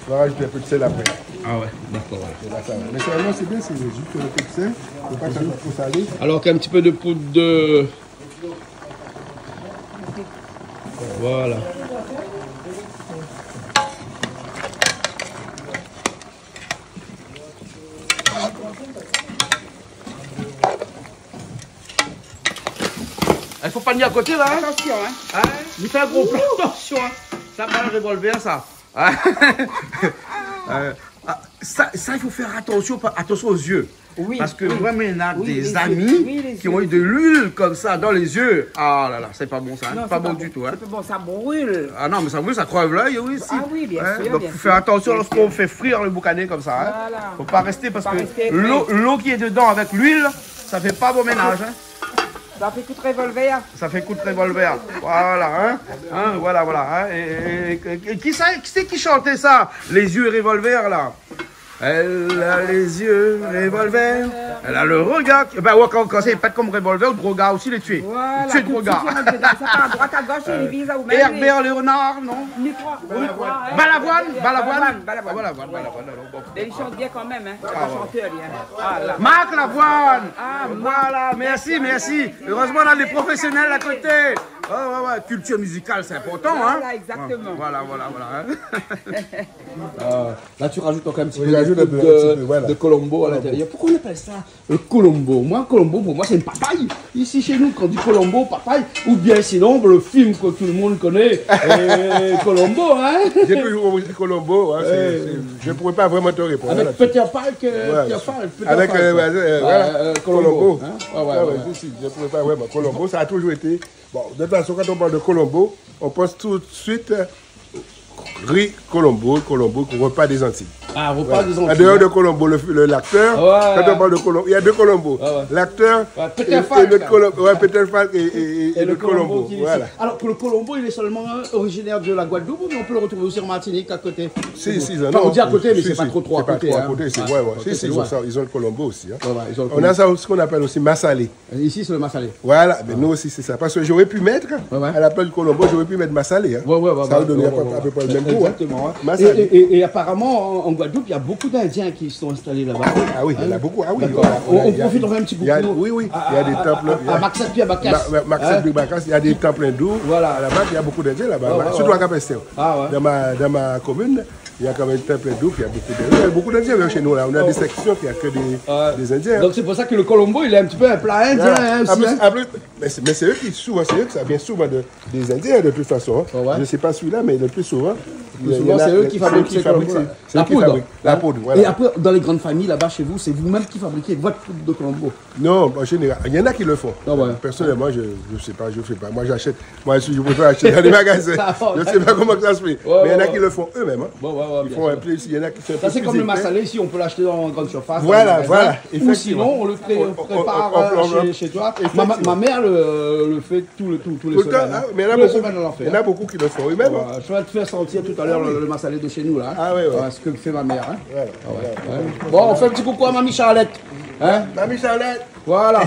On va rajouter un peu de sel après. Ah ouais, d'accord, ouais. C'est pas ça. Mais seulement, c'est bien, c'est juste un peu de sel. Faut pas que ça soit trop salé. Alors qu'un petit peu de poudre de... Voilà. Il faut pas venir à côté, là, hein ? Attention, hein. Hein ? Il fait un gros plan, attention, hein. Ça, pas un revolver, ça. Hein ? Euh, ah, ça, ça, il faut faire attention, pas, attention aux yeux. Oui, oui. Parce que moi, maintenant, des amis qui ont eu de l'huile comme ça dans les yeux. Oui, les yeux. Oui, les yeux. Ah là là, c'est pas bon, ça, hein. Non, c'est pas bon du tout, hein. C'est pas bon, ça brûle. Ah non, mais ça brûle, ça crève l'œil, oui, aussi. Ah oui, bien sûr, bien sûr. Hein, donc, faut faire attention lorsqu'on fait frire le boucané comme ça, hein. Voilà. Faut pas rester parce que l'eau, l'eau qui est dedans avec l'huile, ça fait pas bon ménage, hein. Ça fait coup de revolver. Ça fait coup de revolver. Voilà, hein. Hein, voilà, voilà, hein. Et, et, et, et qui ça, qui c'est qui chantait ça ? Les yeux revolver, là. Elle a les yeux revolver. Elle a le regard. Ben ouais, quand, quand c'est pas comme revolver, le regard aussi, les tuer. Voilà, tuer de regard. Tout de suite, on a dit ça, à droite, à gauche, il vise à vous-même. Euh, Herbert Léonard, non ? Balavoine, Balavoine. Balavoine, Balavoine. Ah, Balavoine, Balavoine, non, bon. Mais il chante bien quand même, hein. Ah, ouais. C'est un chanteur, lui, hein. Ah, là. Marc Lavoine. Ah, Marc. Voilà, merci, merci. Heureusement, on a des professionnels à côté. Ouais, ouais, ouais, culture musicale, c'est important, hein. Voilà, exactement. Voilà, voilà, voilà, hein. Euh, là, tu rajoutes encore un petit peu de, un petit peu, voilà, de colombo à l'intérieur. Colombo. Pourquoi on appelle ça le colombo ? Moi, colombo, pour moi, c'est une papaye. Ici, chez nous, quand on dit colombo, papaye, ou bien sinon, le film que tout le monde connaît, euh, Colombo, hein. J'ai toujours entendu Colombo, hein, c'est, c'est, je pourrais pas vraiment te répondre là-dessus. Avec Peter Falk, euh, Peter Falk, Peter Falk, euh, voilà, euh, Colombo, hein. Ouais, ouais, si, si, je pourrais pas vraiment. Colombo, ça a toujours été Bon, de toute façon, quand on parle de Colombo, on pense tout de suite, euh, riz Colombo, Colombo, repas des Antilles. Ah, repas des Antilles, hein. En dehors de Colombo, le, le, l'acteur, quand on parle de Colombo, il y a deux Colombo. Ouais, ouais. L'acteur et, et l'autre Colombo. Ouais, Peter Falk et, et, et l'autre Colombo, voilà. Alors que le Colombo, il est seulement, euh, originaire de la Guadeloupe, ou bien on peut le retrouver aussi en Martinique, à côté ? Si, si, non, on dit à côté, mais c'est pas trop, trop à côté, hein. Si, si, c'est pas trop à côté, c'est, ouais, ouais. Si, si, ils ont ça, ils ont le Colombo aussi, hein. Ouais, ouais, ils ont le Colombo. On a ça, ce qu'on appelle aussi massalé. Ici, c'est le massalé. Voilà, ben nous aussi, c'est ça. Parce que j'aurais pu mettre, à la place du colombo, j'aurais pu mettre massalé, hein. Ouais, ouais, ouais. Ça aurait donné à peu, à peu près le même goût, hein. Exactement, ouais. Massalé. Et, et, et apparemment, en, en Guadeloupe, il y a beaucoup d'Indiens qui sont installés là-bas. Ah oui, il y en a beaucoup. Ah oui, voilà. D'accord. On, on profite, on fait un petit coucou. Oui, oui, il y a des temples, à Maxat Piabacas. Ma-, Ma-, Maxat Piabacas, il y a des temples hindous. Voilà. Là-bas, il y a beaucoup d'Indiens là-bas, surtout à Cap-Estève. Ah ouais. Dans ma, dans ma commune, il y a quand même un temple hindou, il y a beaucoup de, il y a beaucoup d'Indiens, même chez nous, là. On a des sections qui a que des, des Indiens, hein. Donc c'est pour ça que le colombo, il est un petit peu un plat indien, hein, aussi, hein. Voilà. En plus, en plus, mais c'est, mais c'est eux qui, souvent, c'est eux que ça vient souvent de, des Indiens, de toute façon, hein. Ah ouais. Je sais pas celui-là, mais le plus souvent, c'est eux qui fabriquent ces colombo-là. Le plus souvent, c'est eux qui fabriquent, c'est eux qui fabriquent la poudre, hein. La poudre, voilà. Et après, dans les grandes familles, là-bas, chez vous, c'est vous-même qui fabriquez votre poudre de colombo ? Non, en général, il y en a qui le font. Ah ouais. Personnellement, je, je sais pas, je fais pas. Moi, j'achète. Moi, je, je préfère acheter dans les magasins. Ah, d'accord. Je sais pas comment ça se fait. Ouais, ouais, ouais. Mais il y en a qui le font eux-mêmes, hein. Ouais, ouais, ouais, bien sûr. Ils font un plaisir, il y en a qui font un plaisir épais. Ça, c'est comme le massalé ici, on peut l'acheter dans une grande surface, dans un magasin. Voilà, voilà, effectivement. Ou sinon, on le pré-, on le prépare, euh, chez, chez toi. On, on, on, on, effectivement. Ma, ma, ma mère le, le fait tout le, tout, tous les semaines, hein. Tout le temps, ah, mais il y en a beaucoup, il y en a beaucoup qui le font eux-mêmes, hein. Tous les semaines, on en fait. Ouais, je vais te faire sentir tout à l'heure le, le massalé de chez nous, là, hein. Ah oui, oui. Parce que fait ma mère, hein. Voilà, voilà. Ouais, ouais. Bon, on fait un petit coucou à Mamie Charlette. Hein ? Mamie Charlette. Voilà.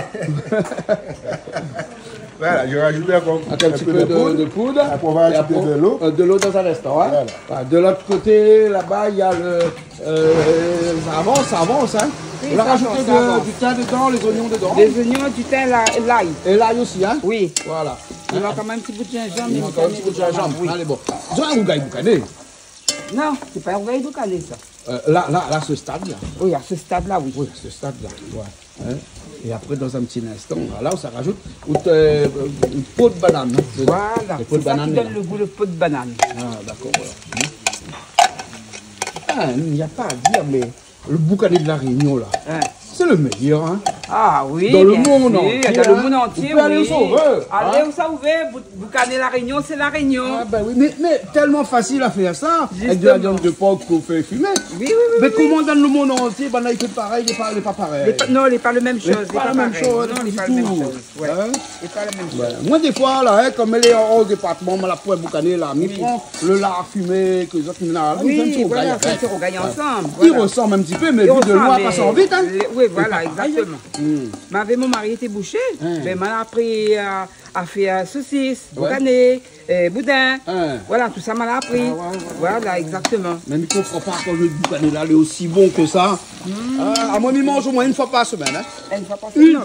Voilà, je rajoute encore un peu de poudre. Attends, un petit peu de, de poudre. Après, on va ajouter de l'eau. Et après, euh, de l'eau dans un instant, hein. Voilà. Voilà, de l'autre côté, là-bas, il y a le, euh, ça avance, ça avance, hein. Oui, ça avance, ça avance. On a rajouté de, du thym dedans, les oignons dedans. Des oignons, du thym, la-, l'ail. Et l'ail aussi, hein. Oui. Voilà. Il y a quand même un petit bout de gingembre. Il y a encore un petit bout de gingembre. Oui. Allez, bon. Zot i gingn boukané ? Non, c'est pas un vrai boucané, ça. Euh, là, là, là, ce stade-là. Oui, à ce stade-là, oui. Oui, à ce stade-là, ouais. Hein ? Et après, dans un petit instant, voilà, on s'en rajoute. Ou t-, euh, une peau de banane, hein. Voilà, c'est ça qui donne le goût, le peau de banane. Ah, d'accord, voilà. Ah, il n'y a pas à dire, mais le boucané de La Réunion, là, c'est le meilleur, hein. Ah oui, bien sûr. Dans le monde entier, hein. Dans le monde entier, oui. Vous pouvez aller où ça vous veut, hein. Allez où ça vous veut, vous Boucané La Réunion, c'est La Réunion. Ah, ben oui, mais, mais tellement facile à faire ça, avec de la viande de porc qu'on fait fumer. Justement. Oui, oui, oui, oui. Mais comment dans le monde entier, ben là, il fait pareil, il est pas, il est pas pareil. Il est pas, non, il est pas le même chose, il est pas pareil. Il est pas la même chose, pas du tout. Non, il est pas le même chose. Ouais. Hein ? Il est pas la même chose. Ouais. Moi, des fois, là, hein, comme elle est en haut département, ma la poêle boucané, là, mi pran le lard fumé, que les autres, là, mi fé in ti rougay avèk. Oui, voilà, fé in ti rougay ansanm, voilà. Il ressemble un petit peu, mais vu de loin, ça sent vite, hein. Il est pareil, hein. Oui, voilà, exactement. C'est pareil, hein. Hmm. M'avèk mon mari té boushé, ben, ma la apri, euh, a fé, euh, sosis, boukané, euh, boudin. Hein. Voilà, tout sa, ma la apri. Ah ouais, ouais, ouais. Voilà, exactement. Mé mi konpran pa akoz lo boukané la lé osi bon ke sa. Hmm. Ah, amoin, mi manz omoin in foi par semèn, hein. In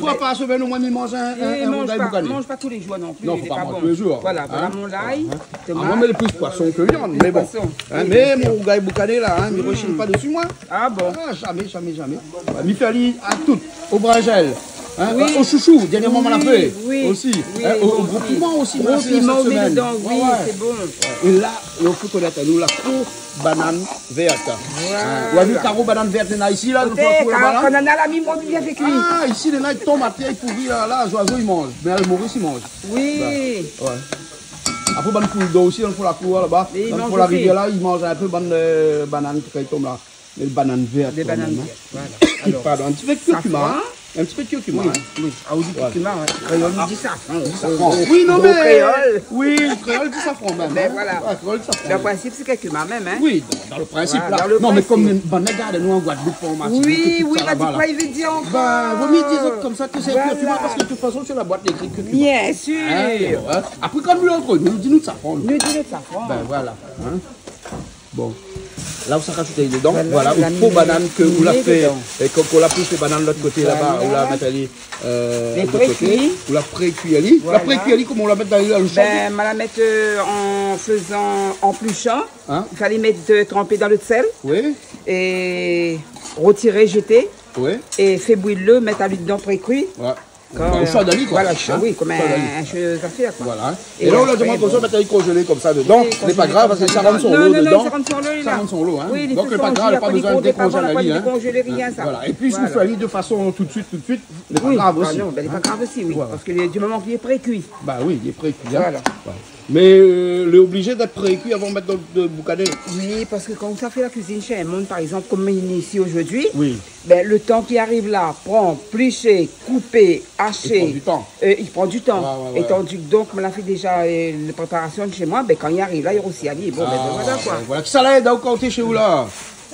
foi par semèn, non, mé i manz pa, manz pa tou lé zour non pli, lé pa bon. Non, fo pa manz tou lé zour. Voilà, voilà, mon lay, tomat. Amoin, mi mèt plis poison ke viann, mé bon. Poison. Hein, mé mon rougay boukané la, hein, mi rechign pa desi, moin. Ah bon ? Ah, zamé, zamé, zamé. Ba, mi fé ali a tout, o brinzèl, hein, o shoushou, dèrnièrman, ma la fé osi. Oui, oui, oui, moin osi. Hein, o, o gro piman osi, ma la fé sèt semèn. Gro piman, oui, dedan, oui, sé bon. Ouais, ouais. É la, nou fé konèt anou la kour banane vèrt. Voilà. Hein, ou la vi karo banane vèrt néna isi la, nou fé la kour la banane. Koté, kan, kan nana la mi mont bien fé kui. Ah, isi néna i tonm atèr, i pouri la, la, zoizo i manz. Mé a Moris i manz. Oui. Ouais. Apré, bann poul d'or osi, dan fon la kour laba, dan fon la rivièr la, i manz in pé bann, euh, banane kan i tonm la. Mé banane vèrt kan mèm, hein. Dé banane vèrt, voilà. Alor, pardon, in ti pé kurkuma, hein. Safran. In ti pé kurkuma, hein. Oui, oui. Ah, ou di kurkuma, ouais. Kréol i di safran. Safran. Oui, non, mé kréol. Oui, kréol i di safran mèm, hein. Mé voilà. Ouais, kréol i di safran. Dan lo prinsip, sé kurkuma mèm, hein. Oui, dan, dan lo prinsip la. Voilà, dan lo prinsip. Non, mé kom bann gars anou an Guadeloup, an Martinique, tout sa laba la. Oui, oui, va di koi i vé dir ankor. Ben, vo mié dir konmsa ke sé kurkuma, parske de tout fason, su la boit, lé ékri kurkuma. Bien sûr. Hein, bon, hein. Apré, kom nou, ant nou, nou di nou safran, nou. Nou di nou safran. Ben, voilà, hein. Bon. La ou sa rajout ali dedan. Voilà, ou la po banane ke ou la fé, é kan ou la pous banane lot koté laba, ou la mèt ali, euh, lot koté. Voilà. Lé prékui. Ou la prékui ali. Ou la prékui ali, koman ou la mèt dan lo sho ? Ben, ma la mèt, euh, an fezan, an plishan. Hein ? I falé mèt, euh, tranpé dan lo sèl. Oui. É rotiré, jété. Oui. É fé bouyi dolo, mèt ali dedan prékui. Ouais. Kan, o sho dali, koi. Voilà, sho, oui, konm in, in sho zafèr, koi. Voilà. É la, ou la demann konmsa, mèt ali konzélé konmsa dedan. Oui, konzélé konmsa. Mé pa grav, parske sa rann son lo dedan. Non, non, non, sa rann son lo, sa rann son lo, hein. Oui, li fé son ji, na pa bezoin dékonzélé, na pa dékonzélé, rien, sa. Voilà. É pi, si ou fé ali de fason tout de suite, tout de suite, lé pa grav osi. Oui. Ah non, ben, lé pa grav osi, oui. Voilà. Parske lé, di moman ke lé prékui. Bah oui, lé prékui, hein. Voilà. Ouais. Mé, euh, lé oblizé d'èt prékui avan mèt dan lo boukané. Oui, parske kan ou sa fé la kuizine shé in moun, par égzanp, konm isi zordi, oui, ben, lo tan ki ariv la, pran, plishé, koupé, ashé, i pran du tan. Euh, i pran du tan. Ouais, ouais, ouais. Étan donk, moin la fé déza, euh, la préparasion shé moin, ben, kan li ariv la, li rousi ali. Bon, ben, ben, voilà, koi. Ah, ben, voilà. Kisa la èd aou kan ou lé shé ou la ?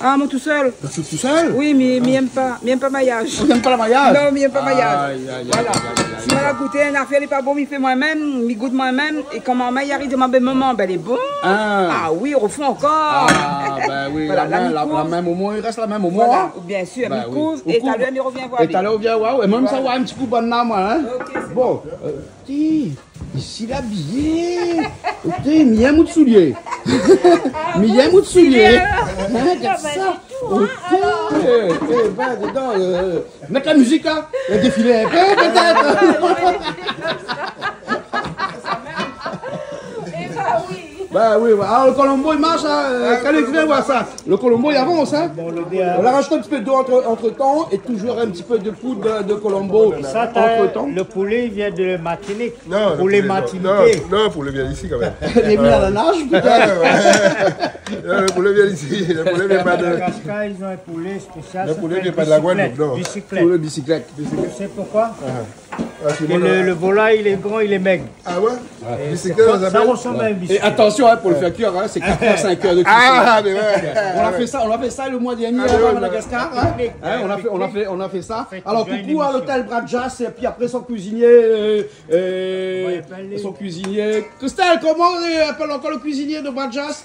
Ah, moin tousèl. Ou lé tousèl ? Oui, mi, mi èm pa, mi èm pa mariaz. Ou èm pa la mariaz ? Non, mi èm pa mariaz. Ay, ay, ay, ay, ay, ay. Voilà. Si moin la gout in nafèr lé pa bon, mi fé moin mèm, mi gout moin mèm, é kan momon i ariv, i domann, ben, momon, ben, lé bon. Ah. Ah oui, ou rofé ankor. Ah, ben oui, voilà, la min, la min momon, i rès la min momon, hein. Voilà, bien sir, mi kouv, é talèr mi rovien voir ali. É talèr ou vien voir, é mèm sa, ouais, in ti kou bann la, moin, hein. Ok, sé bon. Bon, euh, Té, isi la biyé. Té, mi yèm out soulié. Mi yèm out soulié. Hein, gard sa. Ah, ben, di tou, hein, alor. Té, té, va dedan, euh, mèt la mizik la. La défilé in pé, pétèt. Eh ben oui. Bah oui, ouais. Ah, lo kolonbo i marsh, hein. Euh, Calix, vien voir sa. Lo kolonbo i avans, hein. Bon, lo dé, hein. On la rajout in ti pé dolo entre, entre-temps é touzour in ti pé de poud de, de kolonbo entre-temps. Sa, lo poulé i vien de Martinique. Non, lo poulé, non. Poulé martiniqué. Non, non, lo poulé i vien isi kan mèm. Lé mi a la naz, pétèt. Ouais, ouais. Non, lo poulé i vien isi. Lo poulé i vien pa de... Madagascar, ils ont un poulet spécial, ça s'appelle bicyclette. Lo poulé i vien pa de la Guadeloupe, non. Bicyclette. Poulé bicyclette. Tu sais pourquoi ? Ah. Ah, sé bon, lo, lo volay, lé gran, lé mèg. Ah ouais ? Ouais. Bicyclette, sa i resanm a in bicyclette. Et attention, hein, pour le faire cuire, hein, c'est quatre heures, cinq heures de cuisson. Ah, mais ouais. On a fait ça, on a fait ça le mois dernier, ah, ouais, à Madagascar, hein. Hein, on a fait, on a fait, on a fait ça. Alors, coucou à l'hôtel Bradjas, et puis après son cuisinier, euh, euh, son cuisinier. Christelle, comment on appelle encore le cuisinier de Bradjas ?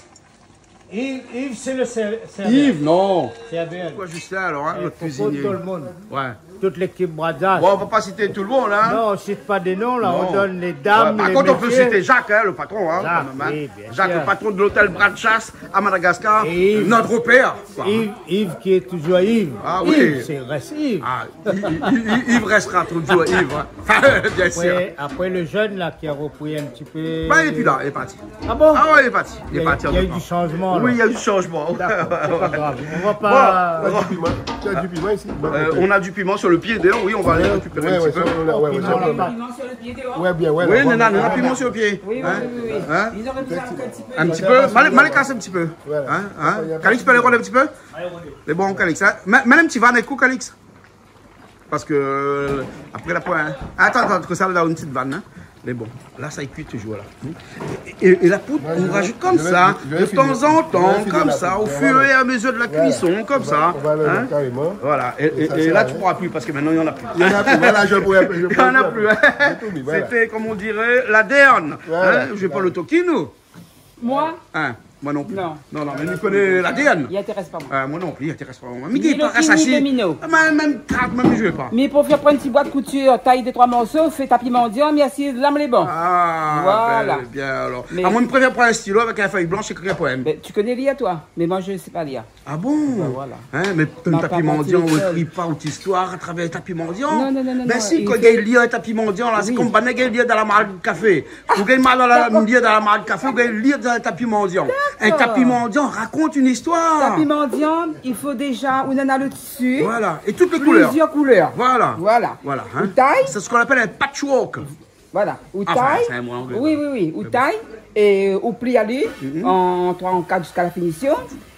Yves, Yves, c'est le ser-, serveur. Yves, non. Serveur. Pourquoi Justin, alors, hein, notre cuisinier ? Tout le monde. Ouais. Toute l'équipe Bradjas. Bon, on va pas citer tout le monde, hein. Non, on cite pas des noms, là. Non. On donne les dames, les métiers. Ouais, par contre, on peut citer Jacques, hein, le patron, hein, quand même, hein. Jacques, oui, bien sûr. Jacques, le patron de l'hôtel Bradjas à Madagascar, notre repère, quoi. Et Yves, Yves, Yves qui est toujours Yves. Ah oui. Yves, c'est, reste Yves. Ah, Yves, Yves, Yves, Yves restera toujours Yves, hein. Bien sûr. Après, après, le jeune, là, qui a repris un petit peu. Bah, il est plus là, il est parti. Ah bon ? Ah ouais, il est parti. Il est parti en même temps. Il y a, il y a eu du changement, là. Oui, il y a eu du changement. D'accord, c'est pas grave. On va pas... Bon. Tu as du piment, tu as du piment ici ? Euh, on a du piment sur le pied, d'ailleurs, oui, on va aller récupérer un petit peu. Ouais, ouais, ça, on a, ouais, ouais, ça, on a. Piment sur le pied dehors ? Ouais, bien, ouais, là, voilà. Oui, on a, on a piment sur le pied. Oui, oui, oui, oui. Hein ? Hein ? Ils auraient besoin un petit peu. Un petit peu. Mal, mal casse un petit peu. Voilà. Hein ? Hein ? Calix, tu peux aller rôder un petit peu ? Allez, rôdez. Mais bon, Calix, hein ? Mets, mets un petit van avec coup, Calix. Parske, euh, apré la poin, hein. Atann, atann, ke sa la, in ti van, hein. Mé bon, la, sa i kui touzour, la. É, é, é la poud, nou rajout konmsa, de tanzantan, konmsa, o fur é a mezir de la kuison, konmsa, hein. Voilà. É, é la, tu pourras plus, parske mintnan, il y en a plus. Il y en a plus. Voilà, je pourrais plus, je pourrais plus. Il y en a plus, hein. C'était, comme on dirait, la derne, hein. Je vais pas le toquer, nous. Moin ? Hein, moin non pli. Non. Non, non, mé mi koné la derne. I intérès pa moin. Ah, moin non pli, i intérès pa moin. Ni lo king, ni domino. Ah, mé mèm kart, mèm mi zoué pa. Mé pou fé pran in ti boit koutir, tay dé troi morso, fé tapi mandian, mi asiz la, mi lé bon. Ah, voilà. Bèl, bien alor. Mé ah, moin mi préfèr pran in stilo avèk in fèy blansh, ékri in poèm. Ben, tu connais lire, toi ? Mais moi, je sais pas lire. Ah bon ? Ben voilà. Hein, mé in tapi mandian, ou ékri pa out istoir atravèr in tapi mandian ? Non, non, non, non. Ben si, kan i lir in tapi mandian la, sé konm bann nèg i lir dan la marmit kafé. Ou gingn mal dan la, lir dan la marmit kafé, ou gingn lir dan in tapi mandian. D'accord. In tapi mandian rakont in istoir. Tapi mandian, il faut déjà, ou néna le tissu. Voilà. Et toutes les couleurs. Plusieurs couleurs. Voilà. Voilà. Voilà, hein. Ou tay. C'est ce qu'on appelle un patchwork. Voilà, ou tay. Enfin, c'est un mot anglais, oui, oui, oui, ou tay, é ou pli ali an troi, an kat ziska la finision.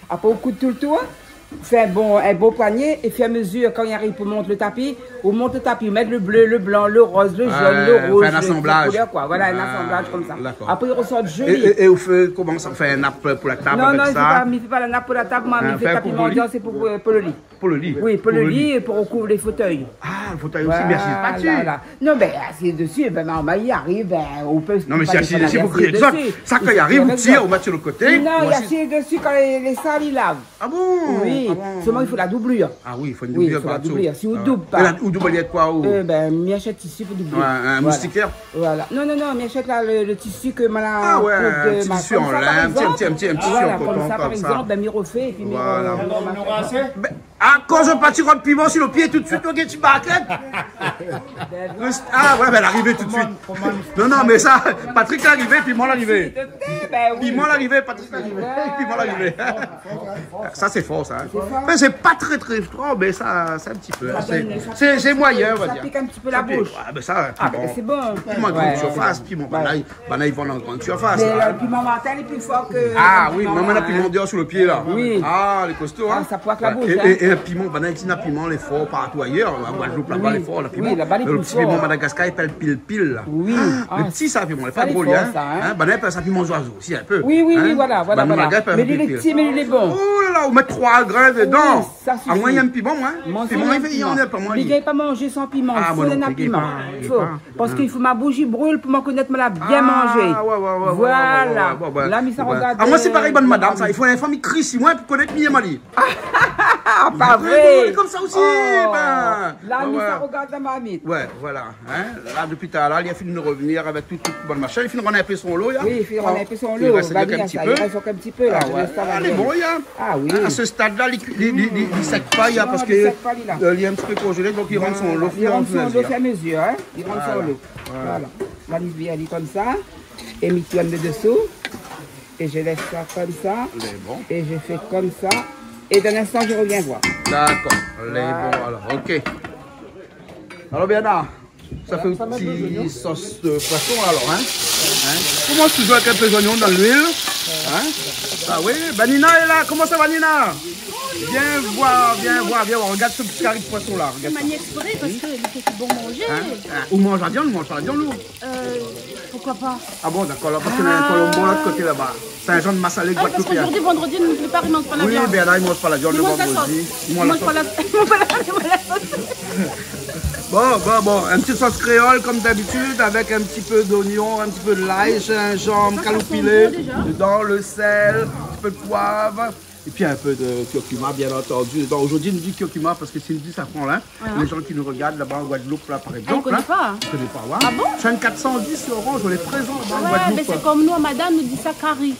Apré, ou koud tout le tour. Fé in bon, in bon poigné, é fé a mezir, kan i ariv pou mont lo tapi, ou mont lo tapi, ou mèt lo blé, lo blan, lo roz, lo zone, lo rouz, lo, tout koulèr, koi. Voilà, in asanblaz konmsa. Dakor. Apré, i rosort zoli. É, é, é ou fé koman sa, ou fé in nap pou la tab avèk sa ? Non, non, mi fé pa, mi fé pa la nap pou la tab, moin, mi fé tapi mandian, sé pou, pou, pou lo li. Pou lo li. Oui, pou lo li é pou rokouvèr lé fotèy. Ah, lo fotèy osi, mèrsi. Voilà. Non, bin, asiz dési, bin, normal, i ariv, bin, ou pé... Non, mé si asiz dési, fo krié dési. Sa, kan i ariv, ou tir, ou mèt su lo koté. Non, i asiz dési kan lé, lé sal, i lav. Ah bon ? Oui, ah bon, solman i fo la doublir. Ah oui, i fo in doublir partou. Oui, i fo la doublir. Si ou doub pa. É la, ou doub avèk koi, ou ? Eh bin, mi ashèt tisi pou doublir. Ouais, in moustiquaire. Voilà. Non, non, non, mi ashèt la, lo, lo tisi ke moin la... Ah ouais, in ti tisi an lin, in ti, in ti, in ti tisi an koton, konmsa, par égzanp, bin, mi rofé, épi mi re-, mi re-... Bin, akoz ou la pa ti rod piman su lo pié tout suit, ou gingn ti barkèt ? Ah ouais, bin, larivé tout suit. Non, non, mé sa, Patrick larivé, piman larivé. Bin oui. Piman larivé, Patrick larivé. Piman larivé. Sa, sé for, sa, in. Sé for. Mé sé pa tré, tré for, mé sa, sa in ti pé, in. Sa done, sa pik, sa pik in ti pé la boush. Sa pik, ouais, mé sa, piman. Ah, bin, sé bon. Piman grande surface, piman banna, banna i vann an grande surface, in. Mé lo piman Martin lé pli for ke... Ah oui, moin, moin néna piman déor su lo pié, la. Oui. Ah, lé kosto, in. Ah, sa poik la boush, in. É, é, é piman, banna i di na piman lé for partou ayèr. An Guadeloupe, laba, lé for, la piman. Oui, laba, lé pli for. Mé lo ti piman Madagascar, i apèl pil-pil, la. Oui. Ah, lo ti, sa, piman, lé pa gro, in. Sa lé for, sa, in. Bin, banna i apèl sa piman zoizo osi, in pé. Oui, oui, oui, voilà, voilà, voilà. Mé li lé pti, mé li lé bon. Oh la la, ou mèt troi grin dedan. Oui, sa i sifi. Ah, moin, mi yèm piman, moin. Moin osi, mi yèm piman. Moin, mi yèm piman. Mi gingn pa manzé san piman. Ah, moin non pli, mi gingn pa. Fo. Parske i fo ma boush i bril pou moin konèt moin la bien manzé. Ah, ouais, ouais, ouais, ouais, ouais, ouais. Voilà. La, mi sa rogard, ah, moin, sé parèy, bann madam, sa. I fo in fanm i kri si moin pou konèt mi yèm ali. Ah, pa vré. Ou rigol konmsa osi, bin. La, mi sa rogard dan marmit. Ouais, voilà. In, la, dopi talèr, li la fine rovnir avèk tout, tout bann mashin. Li fine rann in pé son lo, la. Oui, li fine rann in pé son lo. I rès ankor in ti pé. I rès ankor in ti pé, la. Ah ouais. Lé bon, la. Ah oui. A se stad-la, li, li, li, li, li sèk pa, la, parske, euh, li lé in ti pé konzélé, donk li rann son lo, li rann son lo, fur é a mezir, in. Li rann son lo. Voilà. Voilà. La, mi vien ali konmsa. É mi tourn lo désou. Et je laisse ça comme ça. Lé bon. Et je fais comme ça. Et dans l'instant, je reviens voir. Dakor. Lé bon, alor. OK. Alor, Bernard, sa fé in ti sos poison, alor, in ? In ? Koman, toujour avèk in pé zoignon dan luil ? In ? Ah oui, Vanina lé la. Koman sa va, Vanina ? Vien voir, vien voir, vien voir. Rogard se ti kari poison la. Rogard sa. Sé manièr èksprè parske li fé bon manzé. In ? In ? Ou manz la viann, ou manz pa la viann, ou ? Euh, pourquoi pas ? Ah bon, dakor, la, parske néna in kolonbo lot koté laba. Saint-Jean de Massalac, Guadeloupe. Ah, parske zordi, vandrodi, la plipar i manz pa la viann. Oui, bin la, i manz pa la viann le vandrodi. I manz la sos. I manz pa la, i manz pa la, i manz pa la sos. Bon, bon, bon, in ti sos kréol, konm dabitid, avèk in ti pé zoignon, in ti pé lay, zinzanm, kaloupilé, dedan, lo sèl, in ti pé de poiv. Sa, sa i san bon déza. Épi in pé de kurkuma, bien antandi. Donk, zordi, nou di kurkuma parske si nou di safran, la, lé zan ki nou rogard laba an Guadeloupe, la, par égzanp, la, i koné pa, in. I koné pa, ouais. Ah bon ? Shène kat san dis su Orange, nou lé prézan laba an Guadeloupe, koi. Ouais, bin sé konm nou, a Madame, nou di sa kari.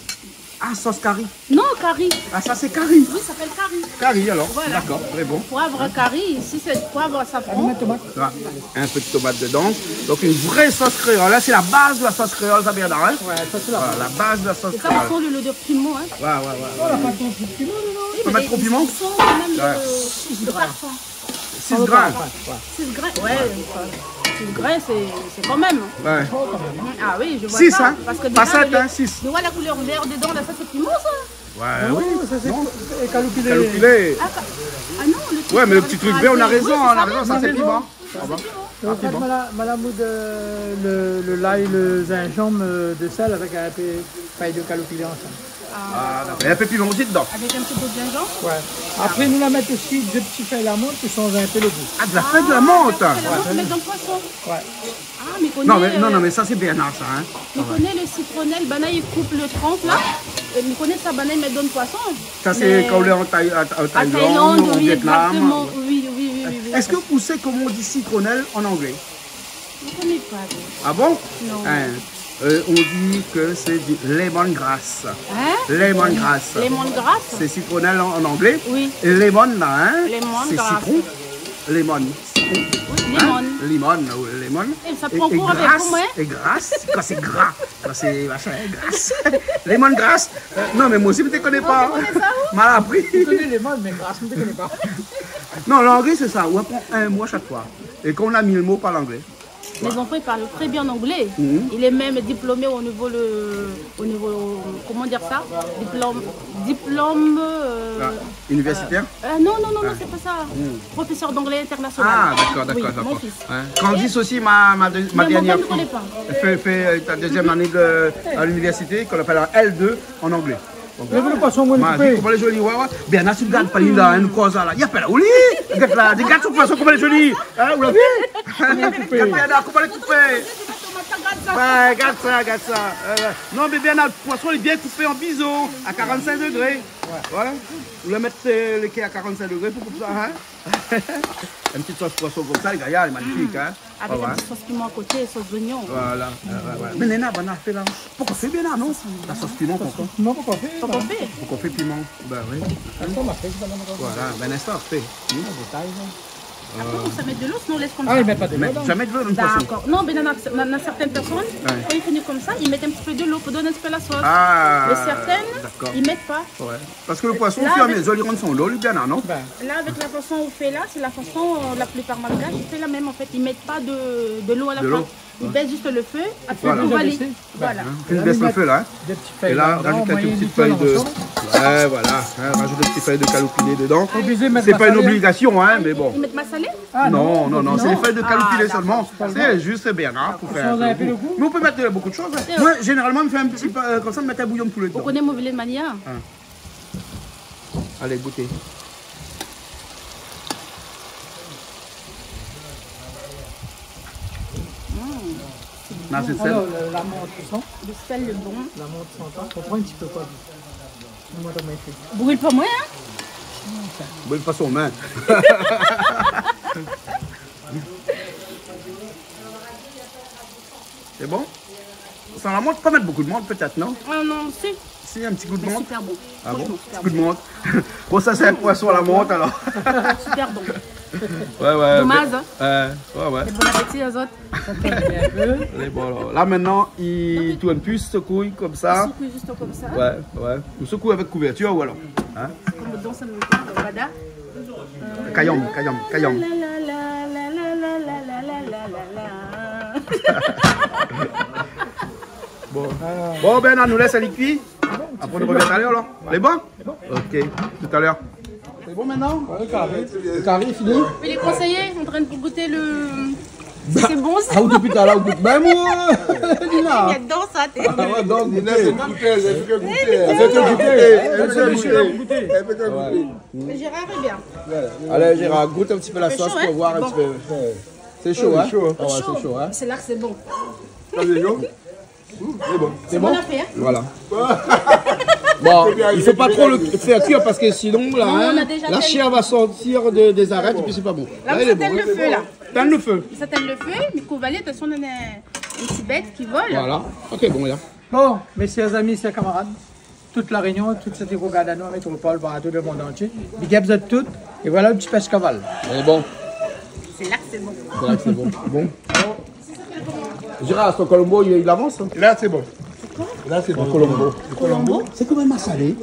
Ah, sos kari. Non, kari. Ah, sa, sé kari. Oui, sa i apèl kari. Kari, alor. Voilà. Dakor, tré bon. Poiv kari, isi sé poiv safran. Alé, mèt tomat. Ouais. In pé de tomat dedan. Donk, in vré sos kréol. La, sé la baz de la sos kréol, sa, Bernard, in ? Ouais, sa, sé la baz. Voilà, la baz de la sos kréol. É sa, i san lo, lodèr piman, in ? Ouais, ouais, ouais. Oh, la pa tro piman, non ? Oui, mé i san kanmèm lo, lo parfin. Sis grin. Sis grin. Ouais, ouais. Sis grin, sé, sé kanmèm. Ouais. Ah oui, mi voi sa. Sis, in ? Parske pa sèt, in, sis. Mé voilà, koulèr vèr dedan, la, sa, sé piman, sa ? Ouais, oui. Non, sa, sé kaloupilé. Kaloupilé. Ah, ka-, ah non, lo ti trik vèr, ou na rézon, ou na rézon, sa, sé piman. Ah bon ? An fèt, moin la, moin la moud, euh, lo, lo lay, lo zinzanm, euh, de sèl avèk in pé fèy de kaloupilé ansanm. Ah, dakor. É in pé piman osi dedan. Avèk in ti pé de zinzanm ? Ouais. Apré, nou la mèt osi dé ti fèy lamant pou shanj in pé lo gou. Ah, de la fèy de lamant. Ah, de la fèy lamant, ou mèt dan lo poison. Ouais. Ah, mé... Non, mé, non, non, mé sa, sé Bernard, sa, in. Mi koné lo sitronèl, banna i koup lo transh, la. É mi koné sa, banna i mèt dan lo poison. Sa, sé kan ou lé an Thaï-, an, an Thaïlande, o Vietnam. Mé an Thaïlande, oui, égzaktoman. Oui, oui, oui, oui, oui. Èske ou sé koman i di sitronèl an anglé ? Mi koné pa, non. Ah bon ? Non. In, euh, on dit que c'est du lemon grass. In ? Lemon grass. Lemon grass ? Sé sitronèl an, an anglé. Oui. É lemon, la, in, sé sitron. Lemon grass. Lemon. Sitron. Oui, lemon. In ? Lemon, oui, lemon. É sa i pran kour avèk ou, moin. É, é grass, é grass, kan sé gra, kan sé machin, in, grass. Lemon grass. Euh, non, mé moin osi, mi té koné pa. Ah, ou té koné sa, ou ? Mal apri. Mi koné lemon, mé grass, mi té koné pa. Non, langlé, sé sa. Ou aprann in mo a shak foi. É kan ou na mil mo, parl anglé. Mes enfants, ils parlent très bien anglais. Mhm. Il est même diplômé au niveau, le, au niveau, comment dire ça ? Diplôme, diplôme, euh, Ah, universitaire ? Euh, non, non, non, non, Ah. c'est pas ça. Hmm. Professeur d'anglais international. Ah, d'accord, d'accord, Oui, d'accord. mon fils. Hein. Candice aussi, ma, ma, ma Mon dernière fils, fille, elle fait, fait, euh, sa deuxième année de, à l'université, qu'on appelle un L deux en anglais. Mé ou la vi lo poison, moin, Ma, koupé. Koman lé zoli, ouais, ouais. Bernard, si ou gard pa li la, in, nou koz la. Li apèl aou li. Gard la, gard son poison, koman lé zoli. Hein, ou la vi ? Koupé. Gard Bernard, koman lé koupé. Ouais, gard sa, gard sa. Euh, non, mé Bernard, poison lé bien koupé an bizo, à quarante-cinq degrés. Ouais. Ou la mèt, euh, lo kèr à quarante-cinq degrés pou koup sa, hein ? Une petite sauce poisson comme ça, les gars, elle est magnifique, hein. Avec Ah ouais. un petit sauce piment à côté, sauce d'oignon. Voilà, ouais, ouais, ouais. Mé Léna, banna fé la. Poukoué fé bien la, non ? La sauce piment, poukoué ? Non, poukoué fé Poukoué fé ? Poukoué fé piman ? Ben oui. Voilà, ben, l'instant, fé. Apré, ou sa mèt de lo, sinon ou lès konmsa. Ah, i mèt pa de lo Mé dedan. Zamé de lo dan lo poison. D'accord. Non, mé néna, néna sèrtin pèrsone, Ouais. kan i fini konmsa, i mèt in ti pé de lo pou donn in ti pé la sos. Ah, Mé sèrtin, d'accord. i mèt pa. Ouais. Parske lo poison, La, o fur é a avèk mezur, li rann son lo, li bien, non ? Ben. La, avèk la fason ou fé la, sé la fason, euh, la plipar malgash i fé la mèm, an fèt. I mèt pa de, de lo a la fin. De lo. I bès zis lo fé, apré Voilà. ou va Déjà lès. baissé. Voilà. Hein, tu baisses le feu, là, hein. Des petites Et feuilles là, là-dedans, rajoute quelques moyen petites feuilles de, d'huile ensemble. Ouais, voilà, hein, rajoute des petites feuilles de caloupilé dedans. Obligé de mettre C'est pas une massalé ? obligation, hein, mais bon. I mèt massalé ? Ah, Non, non, non, non, c'est les feuilles de Ah, caloupilé d'accord. seulement. C'est juste bien, hein, pour Pour faire changer un un peu peu le goût. goût. Mais on peut mettre beaucoup de choses, hein. C'est Moi, généralement, je fais un petit peu, euh, comme ça, je mets un bouillon de poulet Ou dedans. koné mon vilé mania ? Hein. Allez, goûtez. Mm. Là, c'est le sel. Alors, le, la menthe, tu sens ? Le sel, le bon. La menthe, tu sens pas ? On prend un petit peu, quoi. Moi, dans mes feuilles. Brûle pas moi, hein ? Brûle pas son main. C'est bon ? San la menthe, pas mettre beaucoup de menthe, peut-être, non ? Ah non, si. Si, un petit goût de menthe. Mais super bon. Ah bon ? Franchement, super Petit goût de menthe. Bon, ça, c'est un poisson à la menthe, alors. Super bon. Ouais, ouais, Dommage, mais, hein. euh, ouais, ouais. Et bon appétit aux autres. Allez, bon, alors. Là, maintenant, il tourne plus, il secouille comme ça. Il secouille juste comme ça. Ouais, ouais. Ou sekou avèk kouvertir, ou alors. Hein ? Comme dans un bada. Kayam, kayam, kayam. Bon. Bon, ben, nou lès ali kui. Apré, nou revien talèr, alor. Lé bon ? Lé bon. Ok, talèr. C'est bon maintenant ? Ouais, le carré. Le carré est fini ? Il est conseillé, en train de goûter le Bah, C'est bon, ça. Ah, ou, dopi talèr ou gout. Ben, moin, Lina. Il adore ça, t'es Ah ouais, donc, Lina, c'est une goûteuse, elle fait que goûter. Elle fait que goûter. Elle fait que goûter. Elle fait que goûter. Mais Gérard est bien. Allez, Gérard, goûte un petit peu la sauce pour voir un petit peu. C'est chaud, hein ? C'est chaud, hein ? Ah ouais, c'est chaud, hein ? C'est là que c'est bon. Ça, c'est chaud. Mmh, c'est bon. C'est bon ? Voilà. Bon, il faut pas trop le faire cuire parce que sinon, là, Non, on a hein, déjà la tellement chair va sortir de, des arêtes et puis c'est pas bon. Là, Là, il est bon, hein. Là, on s'éteint le feu, là. Éteins le feu. On s'éteint le feu, mais qu'on va aller, de toute façon, on a une petite bête qui vole. Voilà. Ok, bon, là. Bon, mes chers amis, chers camarades, toute La Réunion, tout sak i rogard anou an métropol, partou dan le monde entier. Big up zot tout. É voilà le ti pèsh kaval. Lé bon. C'est là que c'est bon. C'est là que c'est bon. Bon. Gérard, son colombo, il, il avance, hein ? Là, c'est bon. Là, c'est bon. Colombo. Le colombo. C'est comme un massalé.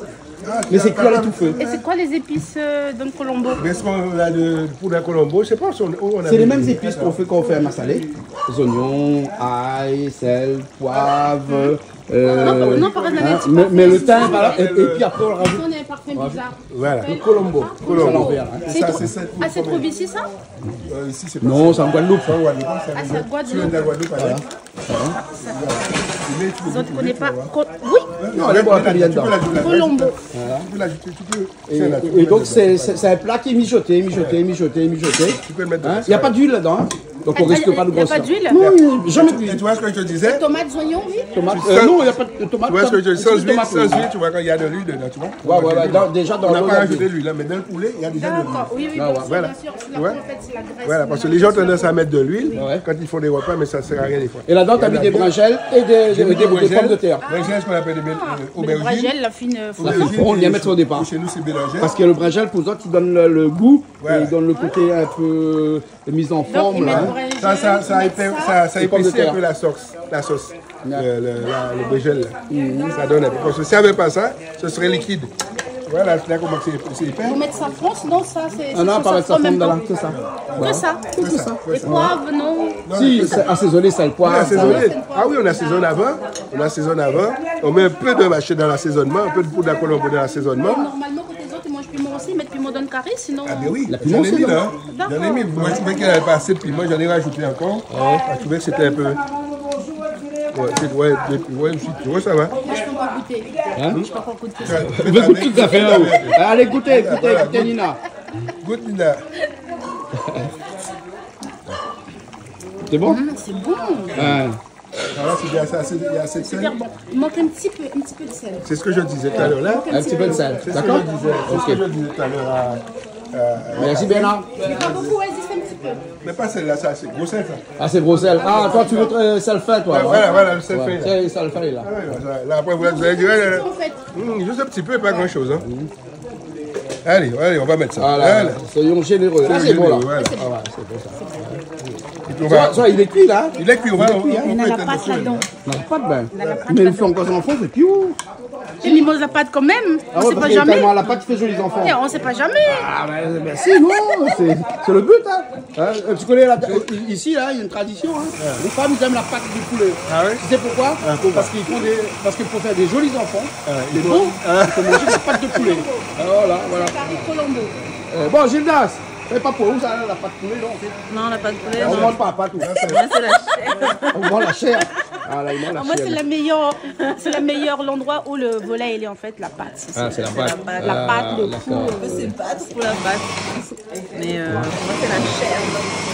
Ah, Mais c'est cuit à l'étouffée. Et c'est quoi les épices, euh, dans le colombo ? Mais ce qu'on a de, pour le colombo, je sais pas si on, où on C'est avait les mêmes mis. épices qu'on fait quand on fait un massalé. Les oignons, ail, sel, poivre, euh, Non, non, pas de hein, mais, mais le thym, voilà, et, et puis après on rajoute. Ici, on a un parfum bizarre. Voilà. Le colombo. Colombo. Colombo. C'est tout. C'est ça, c'est ça. Ah, c'est trouvé ici, ça ? Euh, ici, c'est pas Non, ça. c'est en Guadeloupe. C'est en Guadeloupe, ça Ah, vient c'est en de, Guadeloupe. tu viens de la Guadeloupe, alors. Voilà. Voilà. Voilà. Zot i koné pa. Ko-, oui. Non, elle est bonne, tu peux l'ajouter. Colombo. Voilà. Tu peux l'ajouter, tu peux. Et, Tiens, là, tu et peux donc, mettre c'est, dedans. c'est, c'est un plat qui est mijoté, mijoté, mijoté, mijoté. Tu peux le mettre Hein ? dedans. Il n'y a pas d'huile là-dedans, hein. Donc, on Ah, risque il y a, pas de il y a pas grossir. d'huile ? Non, il y a jamais Et d'huile. tu vois ce que je te disais ? Tomate, zoignon, oui. Tomate, Tu euh, sens non, il n'y a pas de tomate. Tu vois ce que je dis ? Sans huile, sans huile, tu vois, quand il y a de l'huile dedans, tu vois. Ouais, ouais, ouais, dans, déjà dans On n'a pas rajouté l'huile, hein, mais dans le poulet, il y a déjà de l'huile. D'accord, oui, oui, bien sûr, bien sûr. Voilà. Tu vois ? Parce que les gens ont tendance à mettre de l'huile quand ils font des repas, mais ça ne sert à rien des fois. Et là-dedans, t'as mis des brinjelles et des, des, des pommes de terre. J'ai mis des brinjelles. Brinjelles, ce qu'on appelle des brin-, euh, aubergines. Brinjelles, la fine, euh, La fine, on y met au départ. Chez nous, c'est brinjelles. Parce que le brinjelle, pour autres, il donne le, le goût, et il donne le côté un peu de mise en forme, là, hein. Donc, ils mettent brinjelles, ils mettent ça. Ça, ça, ça épaissit un peu la sauce, la sauce. Le, le, la, le brinjelle, là. Ça donne un peu. Parce que s'il y avait pas ça, ce serait liquide. Voilà, sé la koman sé, sé fé. Ou mèt safran, sinon sa, sé, sé safran mèm tan. Ah non, pa mèt safran dedan, ke sa. Ke sa. Ke sa. É poiv, non ? Non, sé asézoné, sèl, poiv. Oui, asézoné. Ah oui, on assaisonne avant. On assaisonne avant. On met un peu de machin dans l'assaisonnement, un peu de poudre à colombo dans l'assaisonnement. Normalman, koté zot i manz piman osi, i mèt piman dan kari, sinon... Ah ben oui, la piman, j'en ai mis là, hein. D'accord. J'en ai mis. Moi, je trouvais qu'il n'y avait pas assez de piment, j'en ai rajouté encore. Ah ouais. Je trouvais que c'était un peu... Ouais, c'est, ouais, ouais, je suis, tu vois, ça va. Moi, je peux pas goûter. Hein ? Je peux pas goûter. Ouais. Ou vé gout tout zafèr, ou. Allez, goutez, goutez, goutez, Nina. Goûte, Nina. C'est bon ? Mm, c'est bon. Ah. Ah, c'est bien ça, c'est, il y a assez de sel. Super bon. Il manque un petit peu, un petit peu de sel. C'est ce que je disais tout à l'heure, là. Un petit peu de sel, d'accord ? C'est ce que je disais, c'est ce que je disais tout à l'heure à, à, à Catherine. Merci, Bernard. Pas beaucoup, ouais, juste un petit peu. Mais pas celle-là, ça, c'est gros sel, ça. Ah, c'est gros sel. Ah, toi, tu veux, euh, sel fin, toi, hein ? Ouais, voilà, voilà, le sel fin, là. Ouais, c'est le sel fin, là. Ah ouais, là, là, après, vous allez dire, ouais, là, là. Juste un petit peu, en fait. Hmm, juste un petit peu, pas grand-chose, hein. Allez, allez, on va mettre ça. Voilà, voilà. Soyons généreux. Soyons généreux, voilà. Ah, c'est bon, là. Ah ouais, c'est bon, ça. Et puis on va... Ça, ça, il est cuit, là. Il est cuit, on va, on peut éteindre le feu, là. Il est cuit, hein. Il y en a la pâte là-dedans. Non, pas de bain. On a la pâte là-dedans. Mais ils font encore enfant, c'est piou. Et mimoz la pâte quand même. Ah ouais, parce que tellement la pâte fait joli enfant. On sait pas jamais. Eh, on sait pas jamais. Ah, ben, ben, si, non, c'est, c'est le but, hein. Hein, euh, tu connais la, euh, ici, là, il y a une tradition, hein. Ouais. Les femmes, ils aiment la pâte de poulet. Ah ouais ? Tu sais pourquoi ? Ah, pourquoi ? Parce qu'ils font des, parce que pour faire des jolis enfants, ah, il faut, il faut manger de la pâte de poulet. Ah, voilà, voilà. Carré Colombo. Euh, bon, Gildas, c'est pas pour vous, ça, la pâte de poulet, non, en fait. Non, la pâte de poulet, non. On mange pas la pâte, nous. Moi, c'est la chair. On mange la chair. Ah, là, il mange la chair. Ah, moi, c'est la meilleure, c'est le meilleur endroit où le volaille, il est, en fait, la pâte. Ah, c'est la pâte. La pâte, le cou. Ah, d'accord. On peut se battre pour la pâte. Mais, euh, moi, c'est la chair.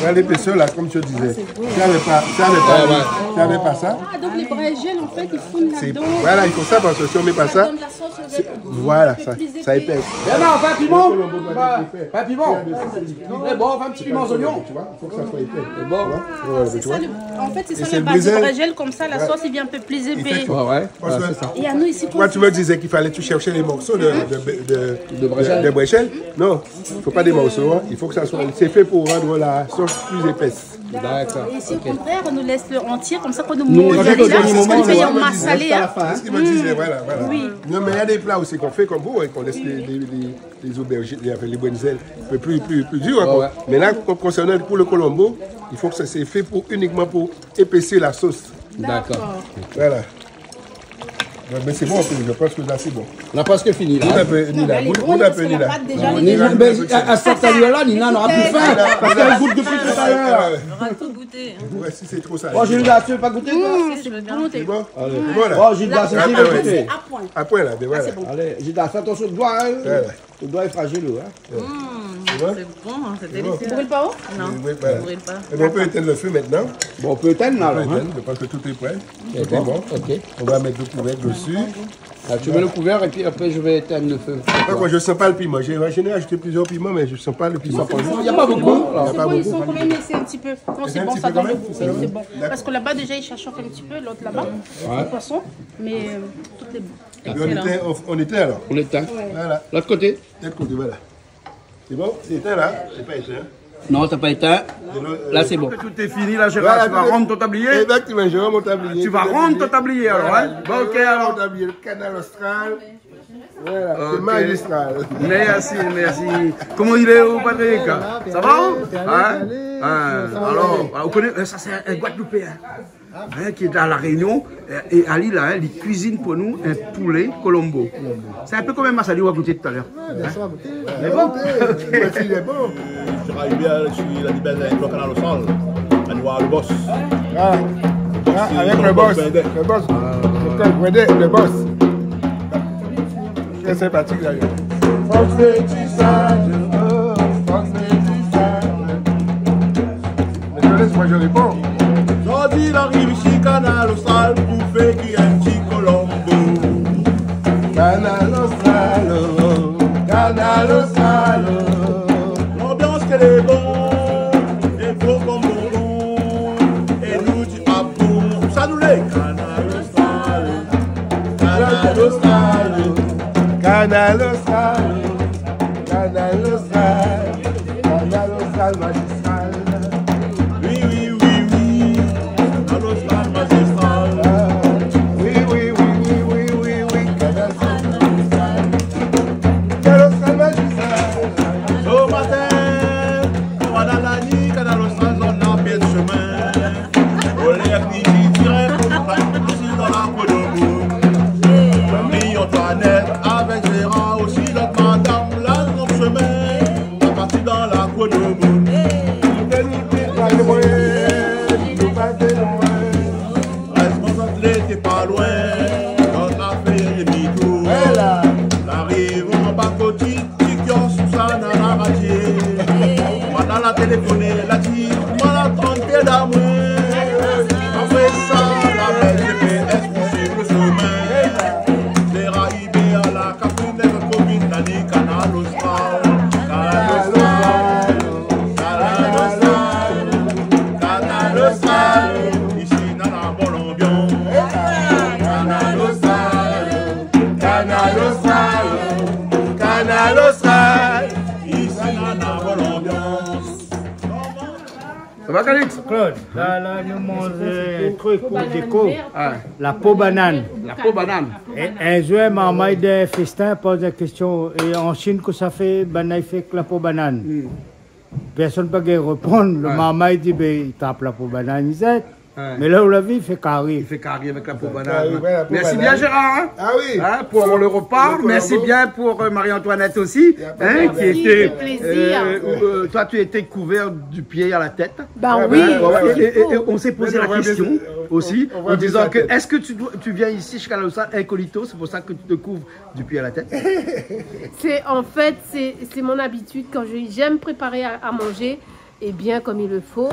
Ouais, l'épaisseur, là, comme tu disais. Ah, c'est beau. Si on avait pas, si on avait pas, ouais, ouais, si on avait pas ça. Ah, donc les brinjelles, en fait, ils fondent là-dedans. Voilà, il faut ça parce que si on met pas ça, ça donne la sauce, c'est, voilà, ça, ça épaisse. Fait plus épais. Bernard, on fait un piment ? Bah, pas un piment. Eh bon, on fait un petit piment aux oignons. Tu vois, il faut que ça soit épais. C'est bon. Tu vois ? Ah, c'est ça le, en fait, c'est ça la base du brinjelle, comme ça, la sauce, il vient un peu plus épais. Ouais, ouais. Parce que, ouais, c'est ça. Et à nous, ici, toi, tu me disais qu'il fallait tu chercher les morceaux de, de, de, de brinjelle. De brinjelle. Non, faut pas des morceaux, hein. Il faut que ça soit, c'est fait pour rendre la sauce plus épaisse. D'accord. Et si au contraire, on nous laisse le entier, comme ça, quand nous mangeons, on a le meilleur massalé, hein. Nous, on rajoute au dernier moment, c'est ce qu'il me disait, voilà, voilà. Oui. Non, mais il y a des plats aussi qu'on fait comme vous, hein, qu'on laisse les, les, les, les aubergines, les, enfin, les brinjelles, un peu plus, plus, plus dur, hein, quoi. Ouais, ouais. Mais là, con-, concernant pour le colombo, il faut que ça c'est fait pour, uniquement pour épaissir la sauce. D'accord. Voilà. Ouais, mais c'est bon, je pense que là, c'est bon. On a presque fini, là. Goûte un peu, Nina. Non, mais elle est bonne parce que la pâte, déjà, elle est bonne. Nina, mais à, à cette allure-là, Nina n'aura plus faim, parce qu'elle goûte depuis tout à l'heure. On aura tout goûté, hein. Ouais, si c'est trop salé. Bon, Gildas, tu veux pas goûter, toi ? Mmh, c'est bon, t'es... C'est bon ? Allez. C'est bon, là ? Bon, Gildas, si tu veux goûter. Ah, ouais. À point. À point, là, mais voilà. Ah, c'est bon. Allez, Gildas, fais attention au doigt, hein. Ouais, ouais. Le doigt est fragile, hein. Ouais. Mmh, c'est bon, hein, c'est délicieux. Brûle pas haut ? Non, brûle pas. Eh ben, on peut éteindre le feu maintenant. Bon, on peut éteindre, là, alors, hein. On peut éteindre, je pense que tout est prêt. Tout est bon. Ok. On va mettre le couvercle dessus. Ah, tu mets le couvert et puis après, je vais éteindre le feu. Par contre, je sens pas le piment. J'ai, j'ai rajouté plusieurs piments, mais je sens pas le piment. Il y a pas beaucoup, là. Il y a pas beaucoup. Ils sont quand même, mais c'est un petit peu. Non, c'est bon, ça, dans le goût. C'est un petit peu quand même. Oui, c'est bon. D'accord. Parce que là-bas, déjà, ils cherchent un petit peu, l'autre là-bas, le poisson, mais, euh, tout est bon. Et puis on éteint, on, on éteint alors. On éteint. Ouais. Voilà. L'autre côté. L'autre côté, voilà. C'est bon, c'est éteint là ? C'est pas éteint. Non, t'as pas éteint. Là, c'est bon. Tout est fini, là, Gérard, tu vas rendre ton tablier. Voilà, tout est... Exactement, je rends mon tablier. Tu vas rendre ton tablier, alors, hein ? Voilà, je rends mon tablier, le Kanal Austral. Voilà, c'est magistral. Ok. Merci, merci. Comment il est, oh, Patrick ? Ça va, oh ? Hein ? Hein, alors, vous connaissez, ça, c'est un Guadeloupéen. Hein, qui est à La Réunion, euh, et à Lille, hein, il cuisine pour nous un poulet colombo. C'est un peu comme un massalé, on va goûter tout à l'heure. Ouais, bien sûr, on va goûter. Hein ? Mais bon. Ouais, si, il est bon. Je travaille bien, je suis là, bien, avec le Kanal Austral. Allez voir le boss. Ah. Ah, avec le boss. Le boss. Docteur Gouedé, le boss. Très sympathique, d'ailleurs. Fok sé ti saz, oh, fok sé ti saz. Mais je laisse, moi, je réponds. Zordi la ariv isi Kanal Austral pou fé kui in ti kolombo. Kanal Austral, oh, Kanal Austral, oh. L'ambiance qu'elle est bon, é fo konm bonbon. É nou di a bon, sa nou lé Kanal Austral. Kanal Austral, Kanal Austral, Kanal Austral magistral. Oui, oui, oui, oui, Kanal Austral magistral. Oui, oui, oui, Kanal Austral. Kanal Austral, Kanal Austral, isi nana bon lanbians. Sa va, Calix ? Claude, la, la, nou manz in trik pou déko. Ah. La po banane. La po banane. É in zour, marmay dan festin poz la késtion, é an Chine, kosa i fé, banane i fé èk la po banane. Hmm. Pèrsone pa gingn réponn. Lo marmay i di, bin, i trap la po banane, i zèt. Ouais. Mé la ou la vi, i fé kari. I fé kari avèk la po banane. Ah oui, voilà, la po banane. Merci bien, Gérard, hein ? Ah oui. Hein, pour le repas. Merci bien pour, euh, Marie-Antoinette aussi, hein, qui était, euh, euh, toi, tu étais couvert du pied à la tête. Bah oui, ouais, ouais, ouais. Et, et, et on s'est posé la question aussi, en disant que, est-ce que tu dois, tu viens ici chez Canal Austral incognito, c'est pour ça que tu te couvres du pied à la tête ? C'est, en fait, c'est, c'est mon habitude quand je, j'aime préparer à, à manger, et bien comme il le faut.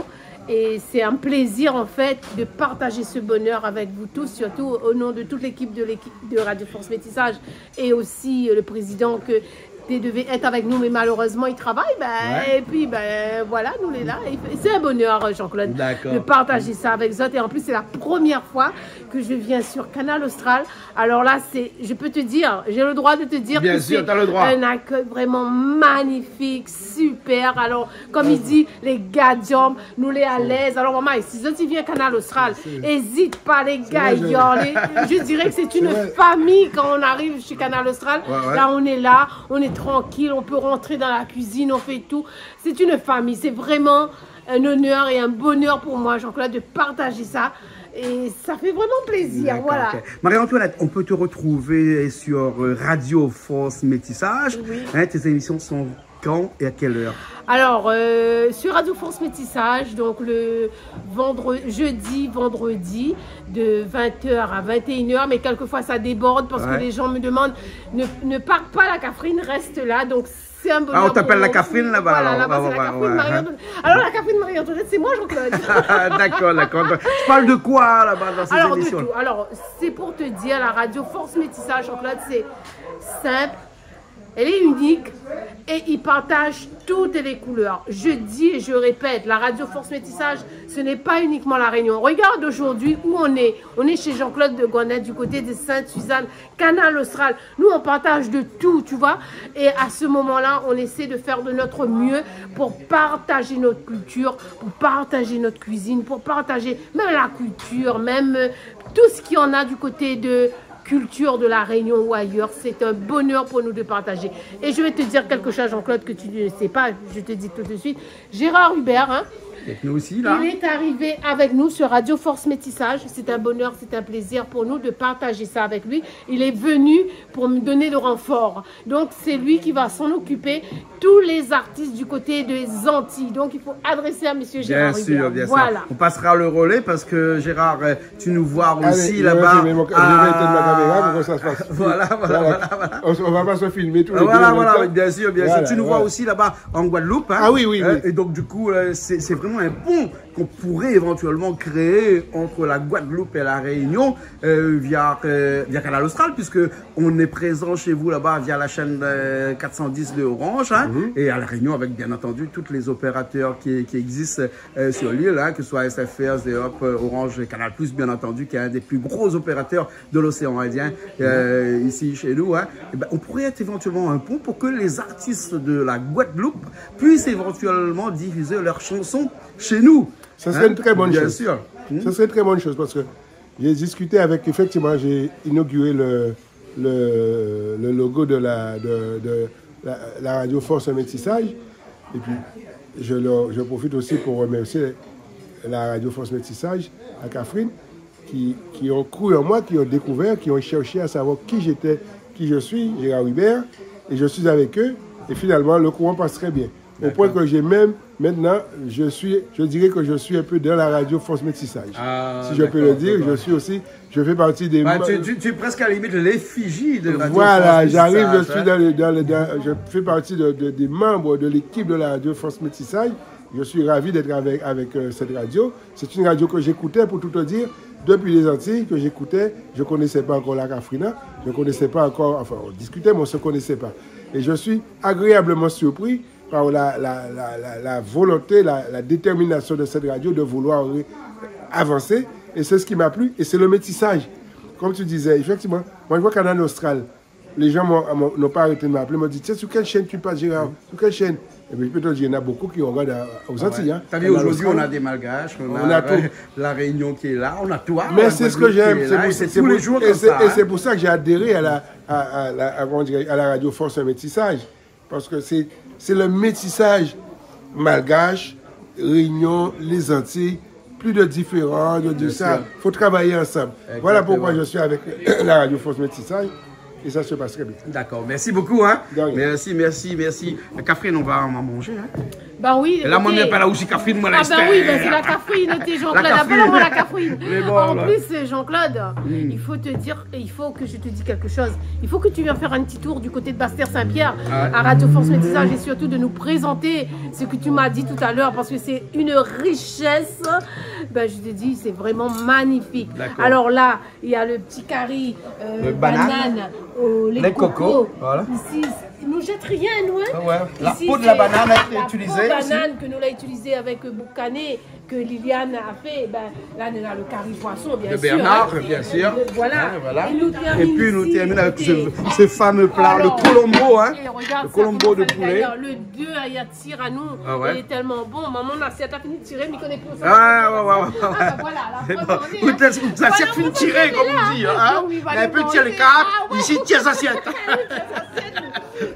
Et c'est un plaisir, en fait, de partager ce bonheur avec vous tous, surtout au nom de toute l'équipe de l'équipe de Radio France Métissage et aussi, euh, le président que, qui devait être avec nous, mais malheureusement, il travaille. Ben, et puis, ben, voilà, nous, on est là. Et c'est un bonheur, Jean-Claude, de partager ça avec vous autres. Et en plus, c'est la première fois que je viens sur Canal Austral. Alors là, c'est, je peux te dire, j'ai le droit de te dire que c'est un accueil vraiment magnifique, super. Alors, comme il dit, les gars d'hommes, nous les à l'aise. Alors, maman, si zot i vien Canal Austral, hésite pas, les gars, les, je dirais que c'est une famille quand on arrive chez Canal Austral. Ouais, ouais. Là, on est là, on est tranquille, on peut rentrer dans la cuisine, on fait tout. C'est une famille, c'est vraiment un honneur et un bonheur pour moi, Jean-Claude, de partager ça. Et ça fait vraiment plaisir, voilà. D'accord, ok. Marie-Antoinette, on peut te retrouver sur, euh, Radio France Métissage. Oui. Hein, tes émissions sont quand et à quelle heure ? Alors, euh, sur Radio France Métissage, donc le vendre-, jeudi, vendredi, de vingt heures à vingt et une heures, mais quelquefois ça déborde parce que les gens me demandent, ne, ne pars pas, la Kafrine, reste là. Donc, c'est un bonheur pour moi aussi. Ah, on t'appelle la Kafrine là-bas, alors. Voilà, là-bas, c'est la Kafrine Marie-Antoinette. Alors, la Kafrine Marie-Antoinette, c'est moi, Jean-Claude. D'accord, d'accord. Tu parles de quoi là-bas dans ces émissions ? Alors, de tout. Alors, c'est pour te dire, la radio France Métissage, Jean-Claude, c'est simple, elle est unique et il partage toutes les couleurs. Je dis et je répète, la radio France Métissage, ce n'est pas uniquement La Réunion. Regarde aujourd'hui où on est. On est chez Jean-Claude de Gonet, du côté de Sainte-Suzanne, Canal Austral. Nous, on partage de tout, tu vois. Et à ce moment-là, on essaie de faire de notre mieux pour partager notre culture, pour partager notre cuisine, pour partager même la culture, même, euh, tout ce qu'il y en a du côté de culture de La Réunion ou ailleurs. C'est un bonheur pour nous de partager. Et je vais te dire quelque chose, Jean-Claude, que tu ne sais pas, je te dis tout de suite. Gérard Hubert, hein, avec nous aussi, là. Il est arrivé avec nous sur Radio France Métissage. C'est un bonheur, c'est un plaisir pour nous de partager ça avec lui. Il est venu pour me donner le renfort. Donc, c'est lui qui va s'en occuper. Tous les artistes du côté des Antilles. Donc, il faut adresser à monsieur Gérard Hubert. Bien sûr, bien sûr. Voilà. On passera le relais parce que Gérard, euh, tu nous vois aussi là-bas. Allez, je vais éteindre ma caméra pour que ça se passe. Voilà, voilà, voilà. On, on va pas se filmer tous les deux en même temps. Voilà, voilà, bien sûr, bien sûr. Tu nous vois aussi là-bas en Guadeloupe, hein. Ah oui, oui, oui. Euh, et donc, du coup, euh, c'est, c'est vraiment un pont qu'on pourrait éventuellement créer entre la Guadeloupe et la Réunion, euh, via, euh, via Canal Austral, puisque on est présent chez vous là-bas via la chaîne, euh, quatre cent dix de Orange, hein, et à La Réunion avec, bien entendu, tous les opérateurs qui, qui existent, euh, sur l'île, hein, que ce soit S F R, Zeop, euh, Orange et Canal Plus, bien entendu, qui est un des plus gros opérateurs de l'océan Indien, euh, ici chez nous, hein. Eh ben, on pourrait être éventuellement un pont pour que les artistes de la Guadeloupe puissent éventuellement diffuser leurs chansons chez nous. Ça serait une très bonne chose. Hein ? Bien sûr. Hmm ? Ça serait une très bonne chose parce que j'ai discuté avec, effectivement, j'ai inauguré le, le, le logo de la, de, de la, la radio France Métissage. Et puis, je leur, je profite aussi pour remercier la radio France Métissage à Kafrine, qui, qui ont cru en moi, qui ont découvert, qui ont cherché à savoir qui j'étais, qui je suis, Gérard Hubert, et je suis avec eux, et finalement, le courant passe très bien. Au point que j'ai même, maintenant, je suis, je dirais que je suis un peu dans la radio France Métissage. Ah, d'accord, je vois. Si je peux le dire, je suis aussi, je fais partie des... Bah, tu, tu, tu es presque à la limite l'effigie de Radio France Métissage, hein. Voilà, j'arrive, je suis dans le, dans le, dans, je fais partie de, de, des membres de l'équipe de la radio France Métissage. Je suis ravi d'être avec, avec, euh, cette radio. C'est une radio que j'écoutais, pour tout te dire, depuis les Antilles, que j'écoutais. Je connaissais pas encore la Kafrina, je connaissais pas encore, enfin, on discutait, mais on se connaissait pas. Et je suis agréablement surpris par la, la, la, la, la volonté, la, la détermination de cette radio de vouloir ré-, avancer. Et c'est ce qui m'a plu, et c'est le métissage. Comme tu disais, effectivement, moi je vois Canal Austral, Les gens m'ont, m'ont, n'ont pas arrêté de m'appeler, m'ont dit, « Tiens, sur quelle chaîne tu passes, Gérard ? Sur quelle chaîne ? » Et puis, je peux te dire, il y en a beaucoup qui regardent à, aux Antilles, hein. Ah ouais. T'as vu, Canal Austral. Aujourd'hui, on a des Malgaches, on a, euh, La Réunion qui est là, on a toi, la Guadeloupe qui est là, et c'est tous les jours comme ça, hein. On a tout. Mais c'est ce que j'aime, c'est pour, c'est pour, et c'est, et c'est pour ça que j'ai adhéré à la, à, à la, à, comment dire, à la radio Force Métissage. Parce que c'est, c'est le métissage malgache, Réunion, les Antilles, plus de différents, de, de ça. Bien sûr. Faut travailler ensemble. Exactement. Voilà pourquoi je suis avec la radio Force Métissage. Et ça se passe très bien. D'accord. Merci beaucoup, hein. De rien. Merci, merci, merci. Kafrine, on va, on va manger, hein. Bah oui, écoutez. La, moin, mi lé pa la ousi Kafrine, moin, la. Ah bah oui, bah c'est la Kafrine, t'es Jean-Claude. La Kafrine. Appelle-moi la Kafrine. Mais bon, alors. En plus, Jean-Claude, il faut te dire Et il faut que je te dise quelque chose. Il faut que tu viennes faire un petit tour du côté de Basse-Terre-Saint-Pierre, à Radio Force Métissage, et surtout de nous présenter ce que tu m'as dit tout à l'heure, parce que c'est une richesse. Ben, je te dis, c'est vraiment magnifique. D'accord. Alors là, il y a le petit cari, euh, banane, euh, lait de coco. Lait de coco, voilà. Ici, nou jèt rien, nou, hein. Ah ouais. Ici, c'est la peau de la banane la banane ke nou la itilizé avèk, euh, boukané. Que Liliane a fait, ben, là, on a le cari poisson, bien sûr, hein. De Bernard, bien sûr. Euh, voilà. Hein, voilà. Et puis, nous terminons avec ce, ce fameux plat, le colombo, hein. Et regarde ça, comment ça fait d'ailleurs. Le colombo de poulet. Le deux, il attire à nous. Ah ouais. Il est tellement bon. Maman, on a, si elle a fini de tirer, mais il connaît plus ça. Ah, ouais, ouais, ouais, ouais. Ah, ben voilà, la preuve, on est, hein. Voilà, on est là, hein. Ou sa, ou sa, sa fine tiré, comme on dit, hein. Oui, voilà, on est là. Isi, tié zasièt. Ah oui, tié zasièt.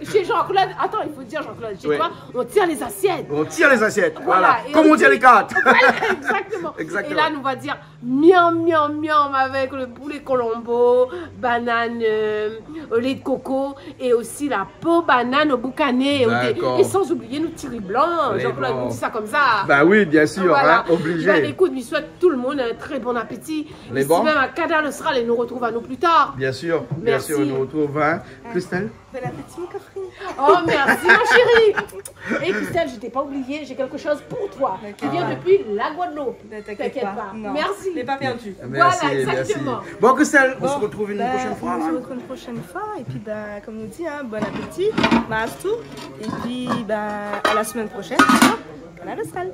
Chez Jean-Claude, attends, il faut dire Jean-Claude, chez toi, on tire les assiettes. On tire les assiettes, voilà. Voilà, et on dit, comme on tire les cartes. Voilà, exactement. Exactement. Et là, nou va dire miam, miam, miam avec le poulet colombo, banane, euh, au lait de coco et aussi la peau banane au boucané. D'accord. Et sans oublier notre tiri blanc. Jean-Claude, nou di sa konmsa. Bah oui, bien sûr, hein, obligé. Voilà. Ben, écoute, mi souhaite tout le monde un très bon appétit. Ici même à Canal Austral, et nou retrouve à nous plus tard. Bien sûr, bien sûr, nou retrouve, hein. Merci. Christelle ? Bon appétit, mon Kafrine. Oh, merci, ma chérie. Et Christelle, je t'ai pas oublié, j'ai quelque chose pour toi. D'accord. Qui vient depuis la Guadeloupe. Ne t'inquiète pas. T'inquiète pas. Non. Merci. T'es pas perdue. Voilà, merci, merci. Exactement. Bon, Christelle, on se retrouve une prochaine fois, hein. Bon, ben, on se retrouve une prochaine fois. Et puis, ben, comme on dit, hein, bon appétit, maastou. Et puis, ben, à la semaine prochaine, sur Canal Austral.